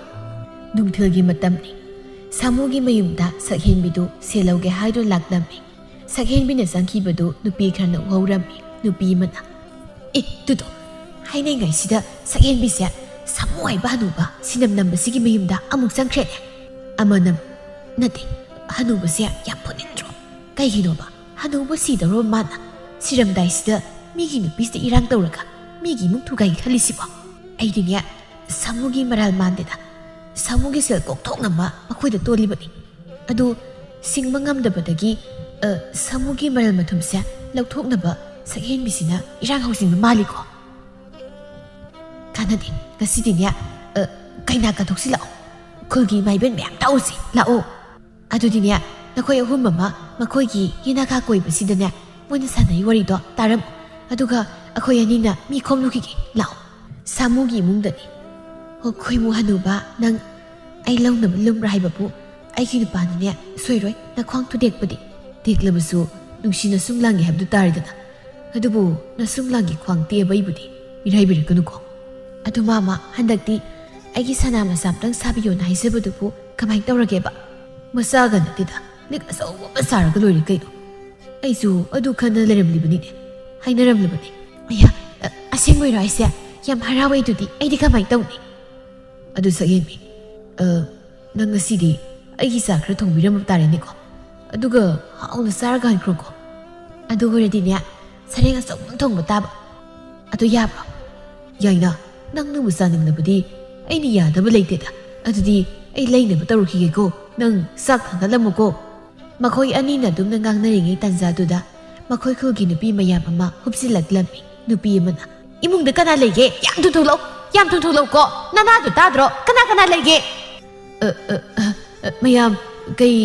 ꯅꯨꯡꯊꯤꯜꯒꯤ ꯃꯇꯝꯅꯤ꯫ ꯁꯥꯃꯨꯒꯤ ꯃꯌꯨꯝꯗ ꯁꯛꯍꯦꯟꯕꯤꯗꯨ ꯁꯦꯜ ꯂꯧꯒꯦ ꯍꯥꯏꯗꯨꯅ ꯂꯥꯛꯂꯝꯃꯤ꯫ ꯁꯛꯍꯦꯟꯕꯤꯅ ꯆꯪꯈꯤꯕꯗꯨ ꯅꯨꯄꯤ ꯈꯔꯅ ꯎꯍꯧꯔꯝꯃꯤ꯫ ꯅꯨꯄꯤ ꯑꯃꯅ, "ꯑꯦ, ꯇꯨꯗꯣ, ꯍꯥꯏꯅꯉꯩꯁꯤꯗ ꯁꯛꯍꯦꯟꯕꯤꯁꯦ ꯁꯥꯃꯨ ꯍꯥꯏꯕ ꯍꯅꯨꯕ ꯁꯤꯅꯝ ꯅꯝꯕꯁꯤꯒꯤ ꯃꯌꯨꯝꯗ ꯑꯃꯨꯛ ꯆꯪꯈ꯭ꯔꯦꯅꯦ꯫ ꯑꯃꯅ, ꯅꯠꯇꯦ, ꯍꯅꯨꯕꯁꯦ ꯌꯥꯝ ꯐꯨꯅꯤꯡꯗ꯭ꯔꯣ? ꯀꯩꯒꯤꯅꯣꯕ ꯍꯅꯨꯕ ꯁꯤꯗꯧꯔꯕ ꯃꯥꯅ ꯁꯤꯔꯝꯗꯥꯏꯁꯤꯗ ꯃꯤꯒꯤ ꯅꯨꯄꯤꯁꯤꯗ ꯏꯔꯥꯡ ꯇꯧꯔꯒ ꯃꯤꯒꯤ ꯏꯃꯨꯡ ꯊꯨꯒꯥꯏꯒꯦ ꯈꯜꯂꯤꯁꯤꯕꯣ? ꯑꯩꯗꯤꯅꯦ, ꯁꯥꯃꯨꯒꯤ ꯃꯔꯥꯜ ꯃꯥꯟꯗꯦꯗ꯫ ꯁꯥꯃꯨꯒꯤ ꯁꯦꯜ ꯀꯣꯛꯊꯣꯛꯅꯕ ꯃꯈꯣꯏꯗ ꯇꯣꯜꯂꯤꯕꯅꯤ꯫ ꯑꯗꯨ ꯁꯤꯡꯕ ꯉꯝꯗꯕꯗꯒꯤ, ꯑ, ꯁꯥꯃꯨꯒꯤ ꯃꯔꯜ ꯃꯊꯨꯝꯁꯦ ꯂꯧꯊꯣꯛꯅꯕ ꯁꯛꯍꯦꯟꯕꯤꯁꯤꯅ ꯏꯔꯥꯡ ꯍꯧꯖꯤꯟꯕ ꯃꯥꯜꯂꯤꯀꯣ꯫ ꯀꯥꯟꯅꯗꯦ, ꯉꯁꯤꯗꯤꯅꯦ, ꯑ, ꯀꯩꯅꯥ ꯀꯥꯊꯣꯛꯁꯤ ꯂꯥꯛꯑꯣ꯫ ꯈꯨꯜꯒꯤ ꯏꯃꯥ ꯏꯕꯦꯟ ꯃꯌꯥꯝ ꯇꯥꯛꯎꯁꯤ ꯂꯥꯛꯑꯣ꯫ ꯑꯗꯨꯗꯤꯅꯦ, ꯅꯈꯣꯏ ꯑꯍꯨꯝ ꯑꯃ ꯃꯈꯣꯏꯒꯤ ꯌꯦꯅꯥꯈꯥ ꯀꯣꯏꯕꯁꯤꯗꯅꯦ, ꯃꯣꯏꯅ ꯁꯥꯟꯅꯔꯤ ꯋꯥꯔꯤꯗꯣ ꯇꯥꯔꯝꯃꯨ꯫ ꯑꯗꯨꯒ ꯑꯩꯈꯣꯏ ꯑꯅꯤꯅ ꯃꯤ ꯈꯣꯝꯂꯨꯈꯤꯒꯦ ꯂꯥꯛꯑꯣ꯫ ꯁꯥꯃꯨꯒꯤ ꯏꯃꯨꯡꯗꯅꯤ꯫ ꯍꯣ, ꯈꯣꯏꯃꯨ ꯍꯅꯨꯕ, ꯅꯪ ꯑꯩ ꯂꯧꯅꯕ ꯂꯨꯝꯕ꯭ꯔꯥ ꯍꯥꯏꯕꯕꯨ, ꯑꯩꯒꯤ ꯅꯨꯄꯥꯅꯅꯦ ꯁꯣꯏꯔꯣꯏ, ꯅꯈ꯭ꯋꯥꯡ ꯊꯨꯗꯦꯛꯄꯗꯤ꯫ ꯇꯦꯛꯂꯕꯁꯨ ꯅꯨꯡꯁꯤꯅ ꯁꯨꯝ ꯂꯥꯡꯒꯦ ꯍꯥꯏꯕꯗꯨ ꯇꯥꯔꯦꯗꯅ꯫ ꯑꯗꯨꯕꯨ ꯅꯁꯨꯝ ꯂꯥꯡꯒꯤ ꯈ꯭ꯋꯥꯡ ꯇꯦꯛꯑꯕ ꯑꯩꯕꯨꯗꯤ ꯃꯤꯔꯥꯏꯕꯤꯔꯛꯀꯅꯨꯀꯣ꯫ ꯑꯗꯨ ꯃꯥꯃ, ꯍꯟꯗꯛꯇꯤ ꯑꯩꯒꯤ ꯁꯅꯥ ꯃꯆꯥ ꯑꯝꯇꯪ ꯁꯥꯕꯤꯌꯣꯅ ꯍꯥꯏꯖꯕꯗꯨꯕꯨ ꯀꯃꯥꯏꯅ ꯇꯧꯔꯒꯦꯕ? ꯃꯆꯥꯒ ꯅꯠꯇꯦꯗ, ꯂꯤꯛ ꯑꯆꯧꯕ ꯑꯃ ꯁꯥꯔꯒ ꯂꯣꯏꯔꯦ ꯀꯩꯅꯣ꯫ ꯑꯩꯁꯨ ꯑꯗꯨ ꯈꯟꯅ ꯂꯩꯔꯝꯂꯤꯕꯅꯤꯅꯦ, ꯍꯥꯏꯅꯔꯝꯂꯕꯅꯤ꯫ ꯑꯌꯥ, ꯑ-, ꯑꯁꯦꯡꯕꯩꯔꯣ ꯍꯥꯏꯁꯦ? ꯌꯥꯝ ꯍꯔꯥꯎꯋꯦ꯫ ꯑꯗꯨꯗꯤ ꯑꯩꯗꯤ ꯀꯃꯥꯏꯅ ꯇꯧꯅꯤ? ꯑꯗꯨ ꯁꯛꯍꯦꯟꯕꯤ, ꯑ, ꯅꯪ ꯉꯁꯤꯗꯤ ꯑꯩꯒꯤ ꯆꯥ ꯈꯔ ꯊꯣꯡꯕꯤꯔꯝꯕ ꯇꯥꯔꯦꯅꯦꯀꯣ꯫ ꯑꯗꯨꯒ ꯍꯥꯎꯅ ꯆꯥꯔꯒ ꯍꯟꯈ꯭ꯔꯣꯀꯣ꯫ ꯑꯗꯨ ꯑꯣꯏꯔꯗꯤꯅꯦ, ꯁꯔꯦꯡ ꯑꯆꯧꯕ ꯑꯃ ꯊꯣꯡꯕ ꯇꯥꯕ꯫ ꯑꯗꯨ ꯌꯥꯕ꯭ꯔꯣ? ꯌꯥꯏꯅ, ꯅꯪꯅꯕꯨ ꯆꯥꯅꯤꯡꯂꯕꯗꯤ ꯑꯩꯅ ꯌꯥꯗꯕ ꯂꯩꯇꯦꯗ꯫ ꯑꯗꯨꯗꯤ ꯑꯩ ꯂꯩꯅꯕ ꯇꯧꯔꯨꯈꯤꯒꯦꯀꯣ꯫ ꯅꯪ ꯆꯥꯛ ꯊꯥꯡꯒꯠꯂꯝꯃꯨꯀꯣ꯫ ꯃꯈꯣꯏ ꯑꯅꯤꯅ ꯑꯗꯨꯝꯅ ꯉꯥꯡꯅꯔꯤꯉꯩ ꯇꯥꯟꯖꯥꯗꯨꯗ ꯃꯈꯣꯏ ꯈꯨꯜꯒꯤ ꯅꯨꯄꯤ ꯃꯌꯥꯝ ꯑꯃ ꯍꯨꯞꯆꯤꯜꯂꯛꯂꯝꯃꯤ꯫ ꯅꯨꯄꯤ ꯑꯃꯅ, "ꯏꯃꯨꯡꯗ ꯀꯅꯥ ꯂꯩꯒꯦ? ꯌꯥꯝ ꯊꯨꯅ ꯊꯣꯛꯂꯛꯑꯣ, ꯌꯥꯝ ꯊꯨꯅ ꯊꯣꯛꯂꯛꯑꯣꯀꯣ꯫ ꯅꯅꯥꯗꯣ ꯇꯥꯗ꯭ꯔꯣ? ꯀꯅꯥ ꯀꯅꯥ ꯂꯩꯒꯦ?" "ꯑ, ꯑ, ꯑ, ꯑ, ꯃꯌꯥꯝ, ꯀꯩ,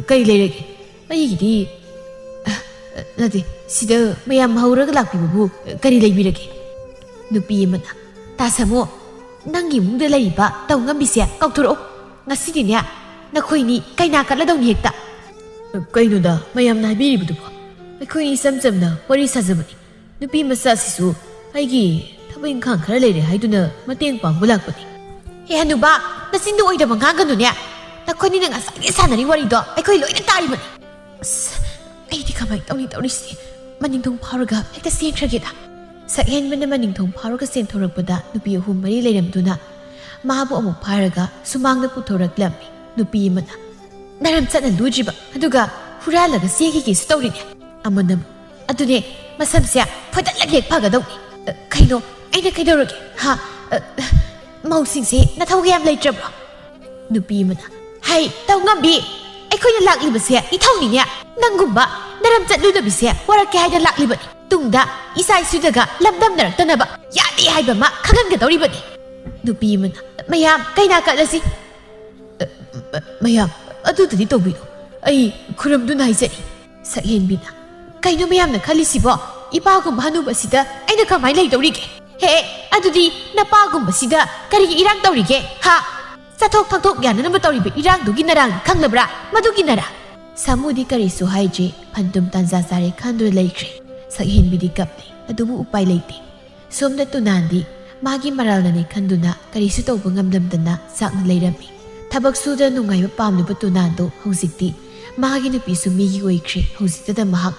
ꯀꯩ ꯂꯩꯔꯒꯦ? ꯑꯩꯒꯤꯗꯤ, ꯑ, ꯑ, ꯅꯠꯇꯦ, ꯁꯤꯗ ꯃꯌꯥꯝ ꯍꯧꯔꯒ ꯂꯥꯛꯄꯤꯕꯕꯨ ꯀꯔꯤ ꯂꯩꯕꯤꯔꯒꯦ?" ꯅꯨꯄꯤ ꯑꯃꯅ, "ꯇꯥ ꯁꯥꯃꯨ, ꯅꯪꯒꯤ ꯏꯃꯨꯡꯗ ꯂꯩꯔꯤꯕ ꯇꯧ ꯉꯝꯕꯤꯁꯦ ꯀꯧꯊꯣꯔꯛꯑꯣ꯫ ꯉꯁꯤꯗꯤꯅꯦ, ꯅꯈꯣꯏꯅꯤ ꯀꯩꯅꯥ ꯀꯠꯂꯗꯧꯅꯤ ꯍꯦꯛꯇ꯫" "ꯀꯩꯅꯣꯗ ꯃꯌꯥꯝꯅ ꯍꯥꯏꯕꯤꯔꯤꯕꯗꯨꯕꯣ? ꯑꯩꯈꯣꯏ ꯏꯆꯝ ꯆꯝꯅ ꯋꯥꯔꯤ ꯁꯥꯖꯕꯅꯤ꯫ ꯅꯨꯄꯤ ꯃꯆꯥꯁꯤꯁꯨ ꯑꯩꯒꯤ ꯊꯕꯛ ꯏꯪꯈꯥꯡ ꯈꯔ ꯂꯩꯔꯦ ꯍꯥꯏꯗꯨꯅ ꯃꯇꯦꯡ ꯄꯥꯡꯕ ꯂꯥꯛꯄꯅꯤ꯫" "ꯍꯦ ꯍꯅꯨꯕ, ꯅꯆꯤꯟꯗꯨ ꯑꯣꯏꯗꯕ ꯉꯥꯡꯒꯅꯨꯅꯦ꯫ ꯅꯈꯣꯏꯅꯤꯅ ꯉꯁꯥꯏꯗꯒꯤ ꯁꯥꯟꯅꯔꯤ ꯋꯥꯔꯤꯗꯣ ꯑꯩꯈꯣꯏ ꯂꯣꯏꯅ ꯇꯥꯔꯤꯕꯅꯤ꯫ ꯑꯁ, ꯑꯩꯗꯤ ꯀꯃꯥꯏꯅ ꯇꯧꯅꯤ ꯇꯧꯔꯤꯁꯤ? ꯃꯅꯤꯡꯊꯣꯡ ꯐꯥꯎꯔꯒ ꯍꯦꯛꯇ ꯆꯦꯟꯈ꯭ꯔꯒꯦꯗ꯫" ꯁꯛꯍꯦꯟꯕꯅ ꯃꯅꯤꯡꯊꯣꯡ ꯐꯥꯎꯔꯒ ꯆꯦꯟꯊꯣꯔꯛꯄꯗ ꯅꯨꯄꯤ ꯑꯍꯨꯝ ꯃꯔꯤ ꯂꯩꯔꯝꯗꯨꯅ ꯃꯥꯕꯨ ꯑꯃꯨꯛ ꯐꯥꯔꯒ ꯁꯨꯃꯥꯡꯗ ꯄꯨꯊꯣꯔꯛꯂꯝꯃꯤ꯫ ꯅꯨꯄꯤ ꯑꯃꯅ, ꯅꯔꯝ ꯆꯠꯅ ꯂꯨꯗ꯭ꯔꯤꯕ, ꯑꯗꯨꯒ ꯍꯨꯔꯥꯜꯂꯒ ꯆꯦꯟꯈꯤꯒꯦꯁꯨ ꯇꯧꯔꯤꯅꯦ꯫ ꯑꯃꯅ ꯑꯃꯨꯛ, "ꯑꯗꯨꯅꯦ, ꯃꯁꯝꯁꯦ ꯐꯣꯏꯗꯠꯂꯒ ꯍꯦꯛ ꯐꯒꯗꯧꯅꯤ꯫ ꯑ, ꯀꯩꯅꯣ, ꯑꯩꯅ ꯀꯩꯗꯧꯔꯒꯦ? ꯍꯥ? ꯑ, ꯃꯧꯁꯤꯡꯁꯦ ꯅꯊꯧꯒ ꯌꯥꯝ ꯂꯩꯇ꯭ꯔꯕ꯭ꯔꯣ?" ꯅꯨꯄꯤ ꯑꯃꯅ, "ꯍꯩ, ꯇꯧꯉꯝꯕꯤ, ꯑꯩꯈꯣꯏꯅ ꯂꯥꯛꯂꯤꯕꯁꯦ ꯏꯊꯧꯅꯤꯅꯦ꯫ ꯅꯪꯒꯨꯝꯕ ꯅꯔꯝ ꯆꯠꯂꯨꯗꯕꯤꯁꯦ ꯋꯥꯔꯛꯀꯦ ꯍꯥꯏꯅ ꯂꯥꯛꯂꯤꯕꯅꯤ꯫ ꯇꯨꯡꯗ ꯏꯆꯥ ꯏꯁꯨꯗꯒ ꯂꯝꯗꯝꯅꯔꯛꯇꯅꯕ ꯌꯥꯗꯦ ꯍꯥꯏꯕ ꯑꯃ ꯈꯪꯍꯟꯒꯗꯧꯔꯤꯕꯅꯤ꯫" ꯅꯨꯄꯤ ꯑꯃꯅ, "ꯃꯌꯥꯝ, ꯀꯩꯅꯥ ꯀꯠꯂꯁꯤ꯫" "ꯑ, ꯃ-, ꯃꯌꯥꯝ, ꯑꯗꯨꯗꯗꯤ ꯇꯧꯕꯤꯅꯨ꯫ ꯑꯩ ꯈꯨꯔꯨꯝꯗꯨꯅ ꯍꯥꯏꯖꯔꯤ꯫" ꯁꯛꯍꯦꯟꯕꯤꯅ, "ꯀꯩꯅꯣ ꯃꯌꯥꯝꯅ ꯈꯜꯂꯤꯁꯤꯕꯣ? ꯏꯄꯥꯒꯨꯝꯕ ꯍꯅꯨꯕꯁꯤꯗ ꯑꯩꯅ ꯀꯃꯥꯏꯅ ꯂꯩꯗꯧꯔꯤꯒꯦ? ꯍꯦ, ꯑꯗꯨꯗꯤ ꯅꯄꯥꯒꯨꯝꯕꯁꯤꯗ ꯀꯔꯤꯒꯤ ꯏꯔꯥꯡ ꯇꯧꯔꯤꯒꯦ? ꯍꯥ? ꯆꯠꯊꯣꯛ ꯊꯛꯊꯣꯛ ꯌꯥꯅꯅꯕ ꯇꯧꯔꯤꯕ ꯏꯔꯥꯡꯗꯨꯒꯤ ꯅꯔꯥꯡ ꯈꯪꯂꯕ꯭ꯔꯥ? ꯃꯗꯨꯒꯤ ꯅꯔꯥꯡ꯫" ꯁꯥꯃꯨꯗꯤ ꯀꯔꯤꯁꯨ ꯍꯥꯏꯗ꯭ꯔꯦ, ꯐꯟꯗꯨꯝ ꯇꯥꯟꯖꯥ ꯆꯥꯔꯦ ꯈꯟꯗꯨꯅ ꯂꯩꯈ꯭ꯔꯦ꯫ ꯁꯛꯍꯦꯟꯕꯤꯗꯤ ꯀꯞꯂꯤ, ꯑꯗꯨꯕꯨ ꯎꯄꯥꯏ ꯂꯩꯇꯦ꯫ ꯁꯣꯝꯗ ꯇꯨꯅꯥꯟꯗꯤ ꯃꯥꯒꯤ ꯃꯔꯥꯜꯅꯅꯤ ꯈꯟꯗꯨꯅ ꯀꯔꯤꯁꯨ ꯇꯧꯕ ꯉꯝꯂꯝꯗꯅ ꯆꯥꯛꯅ ꯂꯩꯔꯝꯃꯤ꯫ ꯊꯕꯛ ꯁꯨꯗ ꯅꯨꯡꯉꯥꯏꯕ ꯄꯥꯝꯂꯨꯕ ꯇꯨꯅꯥꯟꯗꯣ ꯍꯧꯖꯤꯛꯇꯤ ꯃꯥꯒꯤ ꯅꯨꯄꯤꯁꯨ ꯃꯤꯒꯤ ꯑꯣꯏꯈ꯭ꯔꯦ꯫ ꯍꯧꯖꯤꯛꯇꯗ ꯃꯍꯥꯛ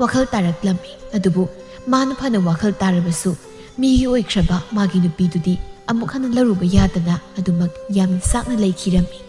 ꯋꯥꯈꯜ ꯇꯥꯔꯛꯂꯝꯃꯤ꯫ ꯑꯗꯨꯕꯨ ꯃꯥꯅ ꯐꯅ ꯋꯥꯈꯜ ꯇꯥꯔꯕꯁꯨ ꯃꯤꯒꯤ ꯑꯣꯏꯈ꯭ꯔꯕ ꯃꯥꯒꯤ ꯅꯨꯄꯤꯗꯨꯗꯤ ꯑꯃꯨꯛ ꯍꯟꯅ ꯂꯧꯔꯨꯕ ꯌꯥꯗꯅ ꯑꯗꯨꯃꯛ ꯌꯥꯝꯅ ꯆꯥꯛꯅ ꯂꯩꯈꯤꯔꯝꯃꯤ꯫